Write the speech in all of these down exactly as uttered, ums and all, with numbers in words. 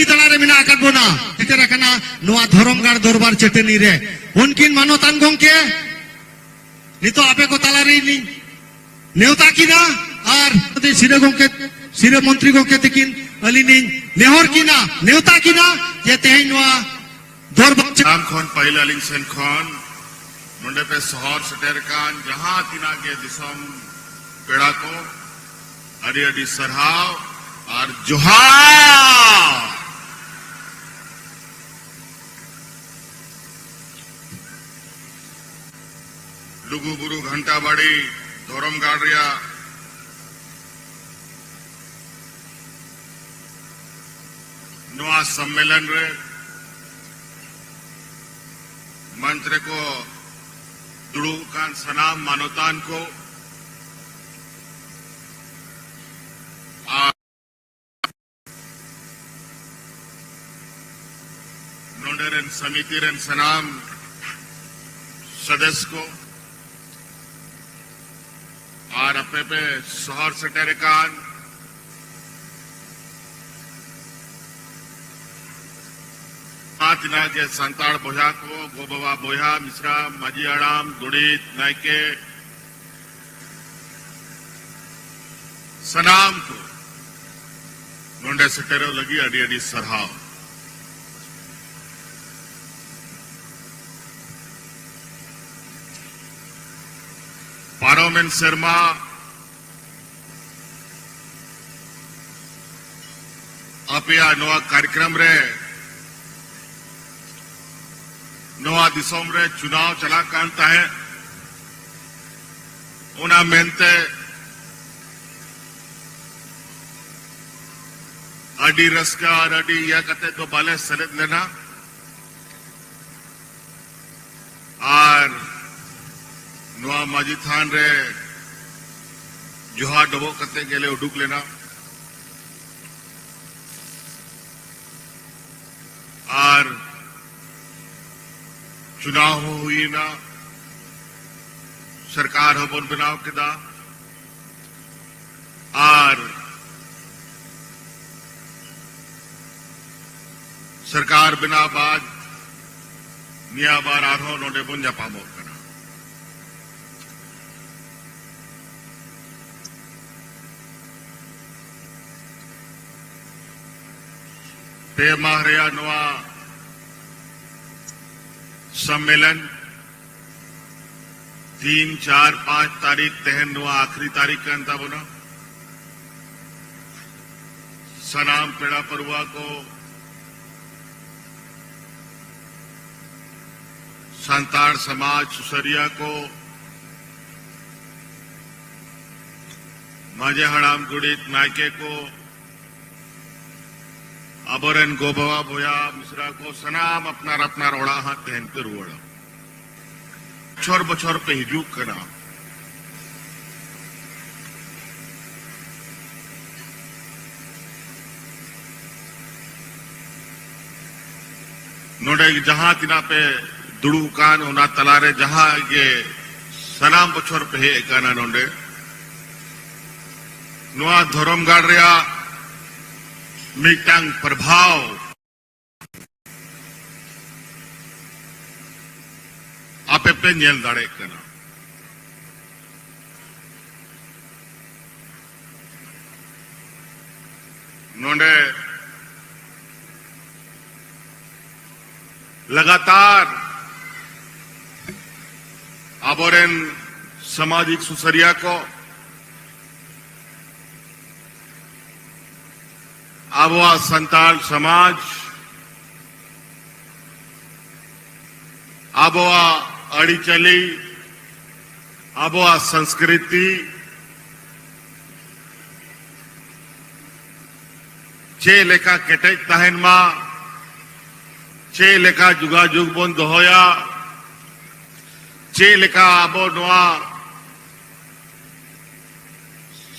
ᱛᱟᱞᱟᱨᱮ ᱢᱮᱱᱟᱜ ᱟᱠᱟᱫ ᱵᱚᱱᱟ, ᱥᱮᱴᱮᱨ ᱟᱠᱟᱱᱟ ᱱᱚᱣᱟ ᱫᱷᱚᱨᱚᱢᱜᱟᱲ ᱫᱚᱨᱵᱟᱨ ᱪᱟᱹᱴᱟᱹᱱᱤ ᱨᱮ᱾ ᱩᱱᱠᱤᱱ ᱢᱟᱱᱚᱛᱟᱱ ᱜᱚᱢᱠᱮ, ᱱᱤᱛᱚᱜ ᱟᱯᱮ ᱠᱚ ᱛᱟᱞᱟᱨᱮ ᱞᱤᱧ ᱱᱮᱣᱛᱟ ᱠᱤᱱᱟ, ᱟᱨ ᱥᱤᱨᱟᱹ ᱜᱚᱢᱠᱮ, ᱥᱤᱨᱟᱹ ᱢᱚᱱᱛᱨᱤ ᱜᱚᱢᱠᱮ ᱛᱟᱹᱠᱤᱱ ᱟᱹᱞᱤᱧ ᱞᱤᱧ ᱱᱮᱦᱚᱨ ᱠᱤᱱᱟ, ᱱᱮᱣᱛᱟ ᱠᱤᱱᱟ, ᱡᱮ ᱛᱮᱦᱮᱧ ᱱᱚᱣᱟ ᱫᱚᱨᱵᱟᱨ ᱪᱟᱹᱴᱟᱹᱱᱤ ᱥᱟᱱᱟᱢ ᱠᱷᱚᱱ ᱯᱟᱹᱦᱤᱞ ᱟᱹᱞᱤᱧ ᱥᱮᱱ ᱠᱷᱚᱱ ᱱᱚᱰᱮ ᱯᱮ ᱥᱚᱦᱚᱨ ᱥᱮᱴᱮᱨ ᱟᱠᱟᱱ ᱡᱟᱦᱟᱸ ᱛᱤᱱᱟᱹᱜ ᱜᱮ ᱫᱤᱥᱚᱢ ᱯᱮᱲᱟ ᱠᱚ, ᱟᱹᱰᱤ ᱟᱹᱰᱤ ᱥᱟᱨᱦᱟᱣ ᱟᱨ ᱡᱚᱦᱟᱨ᱾ ᱞᱩᱜᱩ ᱵᱩᱨᱩ ᱜᱷᱟᱱᱴᱟ ᱵᱟᱲᱤ ᱫᱷᱚᱨᱚᱢ ᱜᱟᱲ ᱨᱮᱭᱟᱜ ᱱᱚᱣᱟ ᱥᱚᱢᱢᱮᱞᱚᱱ ᱨᱮ ᱢᱚᱧᱪ ᱨᱮᱠᱚ ᱫᱩᱲᱩᱵ ᱟᱠᱟᱱ ᱥᱟᱱᱟᱢ ᱢᱟᱱᱚᱛᱟᱱ ᱠᱚ ᱟᱨ ᱱᱚᱰᱮ ᱨᱮᱱ ᱥᱚᱢᱤᱛᱤ ᱨᱮᱱ ᱥᱟᱱᱟᱢ ᱥᱚᱫᱚᱥ ᱠᱚ ᱟᱨ ᱟᱯᱮ ᱯᱮ ᱥᱚᱦᱚᱨ ᱥᱮᱴᱮᱨ ᱟᱠᱟᱱ ᱡᱟᱦᱟᱸ ᱛᱤᱱᱟᱹᱜ ᱜᱮ ᱥᱟᱱᱛᱟᱲ ᱵᱚᱭᱦᱟ ᱠᱚ, ᱜᱚ ᱵᱟᱵᱟ, ᱵᱚᱭᱦᱟ, ᱢᱤᱥᱨᱟ, ᱢᱟᱹᱡᱷᱤ ᱦᱟᱲᱟᱢ, ᱜᱚᱰᱮᱛ, ᱱᱟᱭᱠᱮ, ᱥᱟᱱᱟᱢ ᱠᱚ ᱱᱚᱰᱮ ᱥᱮᱴᱮᱨᱚᱜ ᱞᱟᱹᱜᱤᱫ ᱟᱹᱰᱤ ᱟᱹᱰᱤ ᱥᱟᱨᱦᱟᱣ᱾ ᱯᱟᱨᱚᱢᱮᱱ ᱥᱮᱨᱢᱟ ᱟᱯᱮᱭᱟᱜ ᱱᱚᱣᱟ ᱠᱟᱨᱭᱚᱠᱨᱚᱢ ᱨᱮ ᱱᱚᱣᱟ ᱫᱤᱥᱚᱢ ᱨᱮ ᱪᱩᱱᱟᱣ ᱪᱟᱞᱟᱜ ᱠᱟᱱ ᱛᱟᱦᱮᱸᱫ, ᱚᱱᱟ ᱢᱮᱱᱛᱮ ᱟᱹᱰᱤ ᱨᱟᱹᱥᱠᱟᱹ ᱟᱨ ᱟᱹᱰᱤ ᱤᱭᱟᱹ ᱠᱟᱛᱮ ᱫᱚ ᱵᱟᱞᱮ ᱥᱮᱞᱮᱫ ᱞᱮᱱᱟ᱾ ᱟᱨ ᱱᱚᱣᱟ ᱢᱟᱹᱡᱷᱤ ᱛᱷᱟᱱ ᱨᱮ ᱡᱚᱦᱟᱨ ᱰᱚᱵᱚᱜ ᱠᱟᱛᱮ ᱜᱮᱞᱮ ᱩᱰᱩᱠ ᱞᱮᱱᱟ᱾ ᱟᱨ ᱪᱩᱱᱟᱣ ᱦᱚᱸ ᱦᱩᱭᱮᱱᱟ, ᱥᱚᱨᱠᱟᱨ ᱦᱚᱸᱵᱚᱱ ᱵᱮᱱᱟᱣ ᱠᱮᱫᱟ᱾ ᱟᱨ ᱥᱚᱨᱠᱟᱨ ᱵᱮᱱᱟᱣ ᱵᱟᱫ ᱱᱤᱭᱟᱹ ᱵᱟᱨ ᱟᱨᱦᱚᱸ ᱱᱚᱰᱮ ᱵᱚᱱ ᱧᱟᱯᱟᱢᱚᱜ ᱠᱟᱱᱟ᱾ ᱯᱮ ᱢᱟᱦᱟ ᱨᱮᱭᱟᱜ ᱱᱚᱣᱟ ᱥᱚᱢᱢᱮᱞᱚᱱ, ᱛᱤᱱ, ᱪᱟᱨ, ᱯᱟᱸᱪ ᱛᱟᱹᱨᱤᱠᱷ, ᱛᱮᱦᱮᱧ ᱱᱚᱣᱟ ᱟᱠᱷᱨᱤ ᱛᱟᱹᱨᱤᱠᱷ ᱠᱟᱱ ᱛᱟᱵᱚᱱᱟ᱾ ᱥᱟᱱᱟᱢ ᱯᱮᱲᱟ ᱯᱟᱹᱨᱣᱟ ᱠᱚ, ᱥᱟᱱᱛᱟᱲ ᱥᱚᱢᱟᱡᱽ ᱥᱩᱥᱟᱹᱨᱤᱭᱟᱹ ᱠᱚ, ᱢᱟᱹᱡᱷᱤ ᱦᱟᱲᱟᱢ, ᱜᱚᱰᱮᱛ, ᱱᱟᱭᱠᱮ ᱠᱚ, ᱟᱵᱚᱨᱮᱱ ᱜᱚ ᱵᱟᱵᱟ, ᱵᱚᱭᱦᱟ ᱢᱤᱥᱨᱟ ᱠᱚ, ᱥᱟᱱᱟᱢ ᱟᱯᱱᱟᱨ ᱟᱯᱱᱟᱨ ᱚᱲᱟᱜ ᱦᱟᱸᱜ ᱛᱮᱦᱮᱧ ᱯᱮ ᱨᱩᱣᱟᱹᱲᱟ᱾ ᱵᱚᱪᱷᱚᱨ ᱵᱚᱪᱷᱚᱨ ᱯᱮ ᱦᱤᱡᱩᱜ ᱠᱟᱱᱟ᱾ ᱱᱚᱰᱮ ᱡᱟᱦᱟᱸ ᱛᱤᱱᱟᱹᱜ ᱯᱮ ᱫᱩᱲᱩᱵ ᱟᱠᱟᱱ, ᱚᱱᱟ ᱛᱟᱞᱟᱨᱮ ᱡᱟᱦᱟᱸ ᱜᱮ ᱥᱟᱱᱟᱢ ᱵᱚᱪᱷᱚᱨ ᱯᱮ ᱦᱮᱡ ᱟᱠᱟᱱᱟ ᱱᱚᱰᱮ, ᱱᱚᱣᱟ ᱫᱷᱚᱨᱚᱢ ᱜᱟᱲ ᱨᱮᱭᱟᱜ ᱢᱤᱫᱴᱟᱝ ᱯᱨᱚᱵᱷᱟᱣ ᱟᱯᱮ ᱯᱮ ᱧᱮᱞ ᱫᱟᱲᱮᱭᱟᱜ ᱠᱟᱱᱟ᱾ ᱱᱚᱰᱮ ᱞᱟᱜᱟᱛᱟᱨ ᱟᱵᱚᱨᱮᱱ ᱥᱟᱢᱟᱡᱤᱠ ᱥᱩᱥᱟᱹᱨᱤᱭᱟᱹ ᱠᱚ, ᱟᱵᱚᱣᱟᱜ ᱥᱟᱱᱛᱟᱲ ᱥᱚᱢᱟᱡᱽ, ᱟᱵᱚᱣᱟᱜ ᱟᱹᱨᱤᱪᱟᱹᱞᱤ, ᱟᱵᱚᱣᱟᱜ ᱥᱚᱝᱥᱠᱨᱤᱛᱤ ᱪᱮᱫ ᱞᱮᱠᱟ ᱠᱮᱴᱮᱡ ᱛᱟᱦᱮᱱ ᱢᱟ, ᱪᱮᱫ ᱞᱮᱠᱟ ᱡᱳᱜᱟᱡᱳᱜᱽ ᱵᱚᱱ ᱫᱚᱦᱚᱭᱟ, ᱪᱮᱫ ᱞᱮᱠᱟ ᱟᱵᱚ ᱱᱚᱣᱟ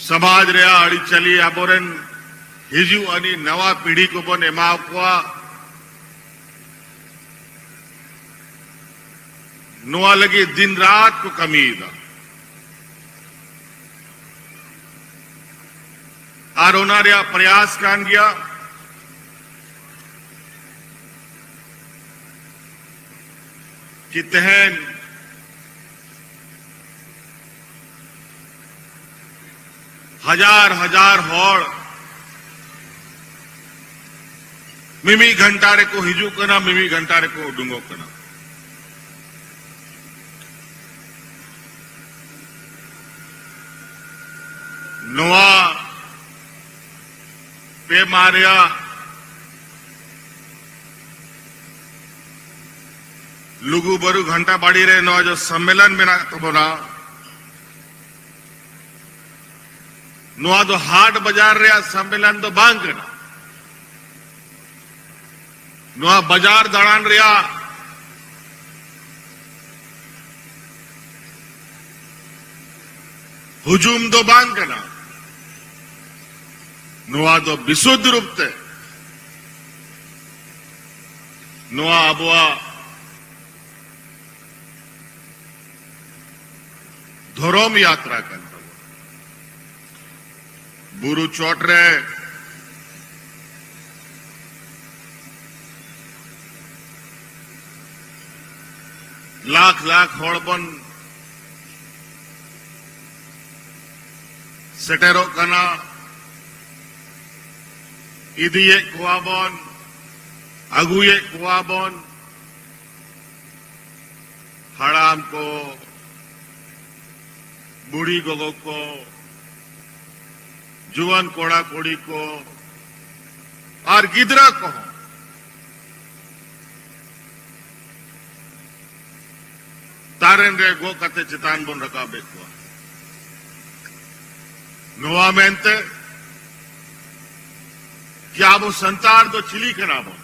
ᱥᱚᱢᱟᱡᱽ ᱨᱮᱭᱟᱜ ᱟᱹᱨᱤᱪᱟᱹᱞᱤ ᱟᱵᱚᱨᱮᱱ ᱦᱤᱡᱩᱜ ᱟᱹᱱᱤᱡ ᱱᱟᱣᱟ ᱯᱤᱲᱦᱤ ᱠᱚᱵᱚᱱ ᱮᱢᱟ ᱠᱚᱣᱟ, ᱱᱚᱣᱟ ᱞᱟᱹᱜᱤᱫ ᱫᱤᱱ ᱨᱟᱛ ᱠᱚ ᱠᱟᱹᱢᱤᱭᱮᱫᱟ᱾ ᱟᱨ ᱚᱱᱟ ᱨᱮᱭᱟᱜ ᱯᱨᱚᱭᱟᱥ ᱠᱟᱱ ᱜᱮᱭᱟ᱾ ᱠᱤ ᱛᱮᱦᱮᱧ ᱦᱟᱡᱟᱨ ᱦᱟᱡᱟᱨ ᱦᱚᱲ ᱢᱤᱢᱤᱫ ᱜᱷᱚᱱᱴᱟ ᱨᱮᱠᱚ ᱦᱤᱡᱩᱜ ᱠᱟᱱᱟ, ᱢᱤᱢᱤᱫ ᱜᱷᱚᱱᱴᱟ ᱨᱮᱠᱚ ᱩᱰᱩᱝᱚᱜ ᱠᱟᱱᱟ᱾ ᱱᱚᱣᱟ ᱯᱮ ᱢᱟᱦᱟ ᱨᱮᱭᱟᱜ ᱞᱩᱜᱩ ᱵᱟᱹᱨᱩ ᱜᱷᱟᱱᱴᱟ ᱵᱟᱲᱤ ᱨᱮ ᱱᱚᱣᱟ ᱡᱚ ᱥᱚᱢᱢᱮᱞᱚᱱ ᱢᱮᱱᱟᱜ ᱛᱟᱵᱚᱱᱟ, ᱱᱚᱣᱟ ᱫᱚ ᱦᱟᱴ ᱵᱟᱡᱟᱨ ᱨᱮᱭᱟᱜ ᱥᱚᱢᱢᱮᱞᱚᱱ ᱫᱚ ᱵᱟᱝ ᱠᱟᱱᱟ᱾ ᱱᱚᱣᱟ ᱵᱟᱡᱟᱨ ᱫᱟᱬᱟᱱ ᱨᱮᱭᱟᱜ ᱦᱩᱡᱩᱢ ᱫᱚ ᱵᱟᱝ ᱠᱟᱱᱟ᱾ ᱱᱚᱣᱟ ᱫᱚ ᱵᱤᱥᱩᱫᱷ ᱨᱩᱯ ᱛᱮ ᱱᱚᱣᱟ ᱟᱵᱚᱣᱟᱜ ᱫᱷᱚᱨᱚᱢ ᱭᱟᱛᱨᱟ ᱠᱟᱱ ᱛᱟᱵᱚᱱᱟ᱾ ᱵᱩᱨᱩ ᱪᱚᱴ ᱨᱮ ᱞᱟᱠᱷ ᱞᱟᱠᱷ ᱦᱚᱲ ᱵᱚᱱ ᱥᱮᱴᱮᱨᱚᱜ ᱠᱟᱱᱟ, ᱤᱫᱤᱭᱮᱫ ᱠᱚᱣᱟ ᱵᱚᱱ, ᱟᱹᱜᱩᱭᱮᱫ ᱠᱚᱣᱟ ᱵᱚᱱ, ᱦᱟᱲᱟᱢ ᱠᱚ, ᱵᱩᱲᱦᱤ ᱜᱚᱜᱚ ᱠᱚ, ᱡᱩᱣᱟᱹᱱ ᱠᱚᱲᱟ ᱠᱩᱲᱤ ᱠᱚ, ᱟᱨ ᱜᱤᱫᱽᱨᱟᱹ ᱠᱚᱦᱚᱸ ᱛᱟᱨᱮᱱ ᱨᱮ ᱜᱚᱜ ᱠᱟᱛᱮ ᱪᱮᱛᱟᱱ ᱵᱚᱱ ᱨᱟᱠᱟᱵᱮᱫ ᱠᱚᱣᱟ᱾ ᱱᱚᱣᱟ ᱢᱮᱱᱛᱮ ᱠᱤ ᱟᱵᱚ ᱥᱟᱱᱛᱟᱲ ᱫᱚ ᱪᱤᱞᱤ ᱠᱟᱱᱟ ᱵᱚᱱ?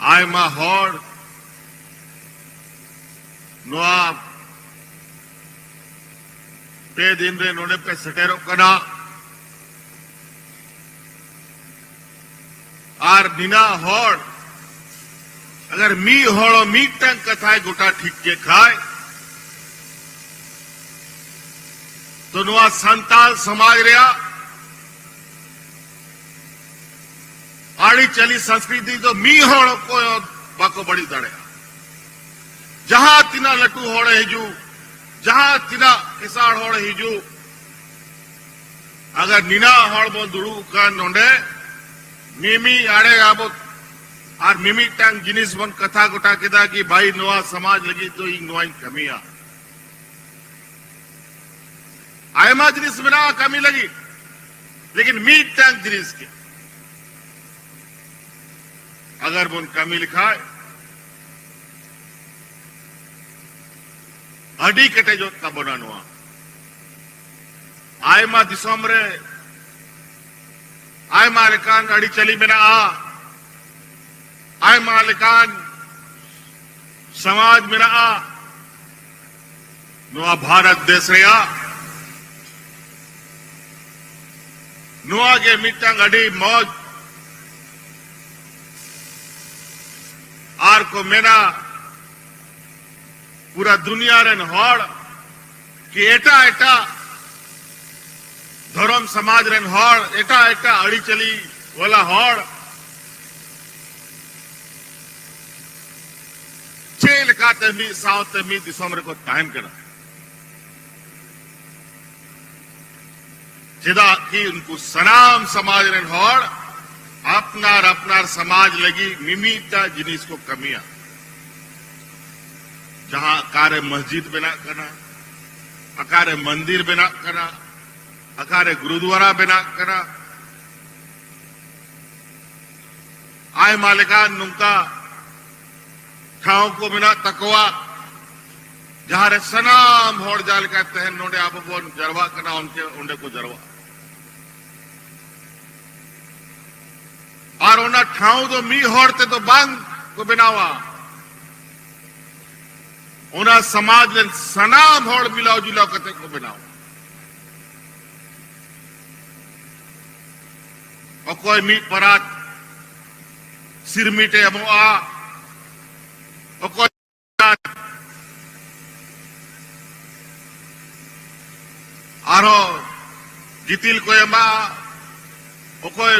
ᱟᱭᱢᱟ ᱦᱚᱲ ᱱᱚᱣᱟ ᱯᱮ ᱫᱤᱱ ᱨᱮ ᱱᱚᱰᱮ ᱯᱮ ᱥᱮᱴᱮᱨᱚᱜ ᱠᱟᱱᱟ, ᱟᱨ ᱱᱤᱱᱟᱹᱜ ᱦᱚᱲ, ᱟᱜᱟᱨ ᱢᱤᱫ ᱦᱚᱲ ᱢᱤᱫᱴᱟᱝ ᱠᱟᱛᱷᱟᱭ ᱜᱚᱴᱟ ᱴᱷᱤᱠ ᱠᱮᱫ ᱠᱷᱟᱭ, ᱛᱚ ᱱᱚᱣᱟ ᱥᱟᱱᱛᱟᱲ ᱥᱚᱢᱟᱡᱽ ᱨᱮᱭᱟᱜ ᱟᱹᱰᱤ ᱪᱟᱹᱞᱤ ᱥᱚᱝᱥᱠᱨᱤᱛᱤ ᱫᱚ ᱢᱤᱫ ᱦᱚᱲ ᱚᱠᱚᱭ ᱵᱟᱠᱚ ᱵᱟᱹᱲᱤᱡ ᱫᱟᱲᱮᱭᱟᱜᱼᱟ᱾ ᱡᱟᱦᱟᱸ ᱛᱤᱱᱟᱹᱜ ᱞᱟᱹᱴᱩ ᱦᱚᱲᱮ ᱦᱤᱡᱩᱜ, ᱡᱟᱦᱟᱸ ᱛᱤᱱᱟᱹᱜ ᱠᱤᱥᱟᱹᱬ ᱦᱚᱲᱮ ᱦᱤᱡᱩᱜ, ᱟᱜᱟᱨ ᱱᱤᱱᱟᱹᱜ ᱦᱚᱲ ᱵᱚᱱ ᱫᱩᱲᱩᱵ ᱠᱟᱱ ᱱᱚᱰᱮ, ᱢᱤᱢᱤᱫ ᱟᱲᱮ ᱟᱵᱚ ᱟᱨ ᱢᱤᱢᱤᱫᱴᱟᱝ ᱡᱤᱱᱤᱥ ᱵᱚᱱ ᱠᱟᱛᱷᱟ ᱜᱚᱴᱟ ᱠᱮᱫᱟ ᱠᱤ ᱵᱷᱟᱭ, ᱱᱚᱣᱟ ᱥᱚᱢᱟᱡᱽ ᱞᱟᱹᱜᱤᱫ ᱫᱚ ᱤᱧ ᱱᱚᱣᱟᱧ ᱠᱟᱹᱢᱤᱭᱟ᱾ ᱟᱭᱢᱟ ᱡᱤᱱᱤᱥ ᱢᱮᱱᱟᱜᱼᱟ ᱠᱟᱹᱢᱤ ᱞᱟᱹᱜᱤᱫ, ᱞᱮᱠᱤᱱ ᱢᱤᱫᱴᱟᱝ ᱡᱤᱱᱤᱥ ᱜᱮ ᱟᱜᱟᱨ ᱵᱚᱱ ᱠᱟᱹᱢᱤ ᱞᱮᱠᱷᱟᱡ, ᱟᱹᱰᱤ ᱠᱮᱴᱮᱡᱚᱜ ᱛᱟᱵᱚᱱᱟ ᱱᱚᱣᱟ᱾ ᱟᱭᱢᱟ ᱫᱤᱥᱚᱢ ᱨᱮ ᱟᱭᱢᱟ ᱞᱮᱠᱟᱱ ᱟᱹᱨᱤᱪᱟᱹᱞᱤ ᱢᱮᱱᱟᱜᱼᱟ, ᱟᱭᱢᱟ ᱞᱮᱠᱟᱱ ᱥᱚᱢᱟᱡᱽ ᱢᱮᱱᱟᱜᱼᱟ᱾ ᱱᱚᱣᱟ ᱵᱷᱟᱨᱚᱛ ᱫᱮᱥ ᱨᱮᱭᱟᱜ ᱱᱚᱣᱟ ᱜᱮ ᱢᱤᱫᱴᱟᱝ ᱟᱹᱰᱤ ᱢᱚᱡᱽ᱾ ᱟᱨ ᱠᱚ ᱢᱮᱱᱟ ᱯᱩᱨᱟ ᱫᱩᱱᱤᱭᱟ ᱨᱮᱱ ᱦᱚᱲ ᱠᱤ ᱮᱴᱟᱜ ᱮᱴᱟᱜ ᱫᱷᱚᱨᱚᱢ ᱥᱚᱢᱟᱡᱽ ᱨᱮᱱ ᱦᱚᱲ, ᱮᱴᱟᱜ ᱮᱴᱟᱜ ᱟᱹᱨᱤᱪᱟᱹᱞᱤ ᱣᱟᱞᱟ ᱦᱚᱲ ᱪᱮᱫ ᱞᱮᱠᱟᱛᱮ ᱢᱤᱫ ᱥᱟᱶᱛᱮ ᱢᱤᱫ ᱫᱤᱥᱚᱢ ᱨᱮᱠᱚ ᱛᱟᱦᱮᱱ ᱠᱟᱱᱟ? ᱪᱮᱫᱟᱜ ᱠᱤ ᱩᱱᱠᱩ ᱥᱟᱱᱟᱢ ᱥᱚᱢᱟᱡᱽ ᱨᱮᱱ ᱦᱚᱲ ᱟᱯᱱᱟᱨ ᱟᱯᱱᱟᱨ ᱥᱚᱢᱟᱡᱽ ᱞᱟᱹᱜᱤᱫ ᱢᱤᱢᱤᱫᱴᱟᱜ ᱡᱤᱱᱤᱥ ᱠᱚ ᱠᱟᱹᱢᱤᱭᱟ᱾ ᱡᱟᱦᱟᱸ ᱚᱠᱟᱨᱮ ᱢᱚᱥᱡᱤᱫ ᱵᱮᱱᱟᱜ ᱠᱟᱱᱟ, ᱚᱠᱟᱨᱮ ᱢᱚᱱᱫᱤᱨ ᱵᱮᱱᱟᱜ ᱠᱟᱱᱟ, ᱚᱠᱟᱨᱮ ᱜᱩᱨᱩᱫᱩᱣᱟᱨᱟ ᱵᱮᱱᱟᱜ ᱠᱟᱱᱟ, ᱟᱭᱢᱟ ᱞᱮᱠᱟᱱ ᱱᱚᱝᱠᱟ ᱴᱷᱟᱶ ᱠᱚ ᱢᱮᱱᱟᱜ ᱛᱟᱠᱚᱣᱟ, ᱡᱟᱦᱟᱸᱨᱮ ᱥᱟᱱᱟᱢ ᱦᱚᱲ ᱡᱟᱦᱟᱸ ᱞᱮᱠᱟ ᱛᱮᱦᱮᱧ ᱱᱚᱰᱮ ᱟᱵᱚ ᱵᱚᱱ ᱡᱟᱨᱣᱟᱜ ᱠᱟᱱᱟ, ᱚᱱᱛᱮ, ᱚᱸᱰᱮ ᱠᱚ ᱡᱟᱨᱣᱟᱜᱼᱟ᱾ ᱟᱨ ᱚᱱᱟ ᱴᱷᱟᱶ ᱫᱚ ᱢᱤᱫ ᱦᱚᱲ ᱛᱮᱫᱚ ᱵᱟᱝ ᱠᱚ ᱵᱮᱱᱟᱣᱟ, ᱚᱱᱟ ᱥᱚᱢᱟᱡᱽ ᱨᱮᱱ ᱥᱟᱱᱟᱢ ᱦᱚᱲ ᱢᱤᱞᱟᱣ ᱡᱩᱞᱟᱣ ᱠᱟᱛᱮ ᱠᱚ ᱵᱮᱱᱟᱣᱟ᱾ ᱚᱠᱚᱭ ᱢᱤᱫ ᱯᱟᱨᱟᱛ ᱥᱤᱨᱢᱤᱴ ᱮ ᱮᱢᱚᱜᱼᱟ, ᱚᱠᱚᱭ ᱟᱨᱦᱚᱸ ᱜᱤᱛᱤᱞ ᱠᱚ ᱮᱢᱟ, ᱚᱠᱚᱭ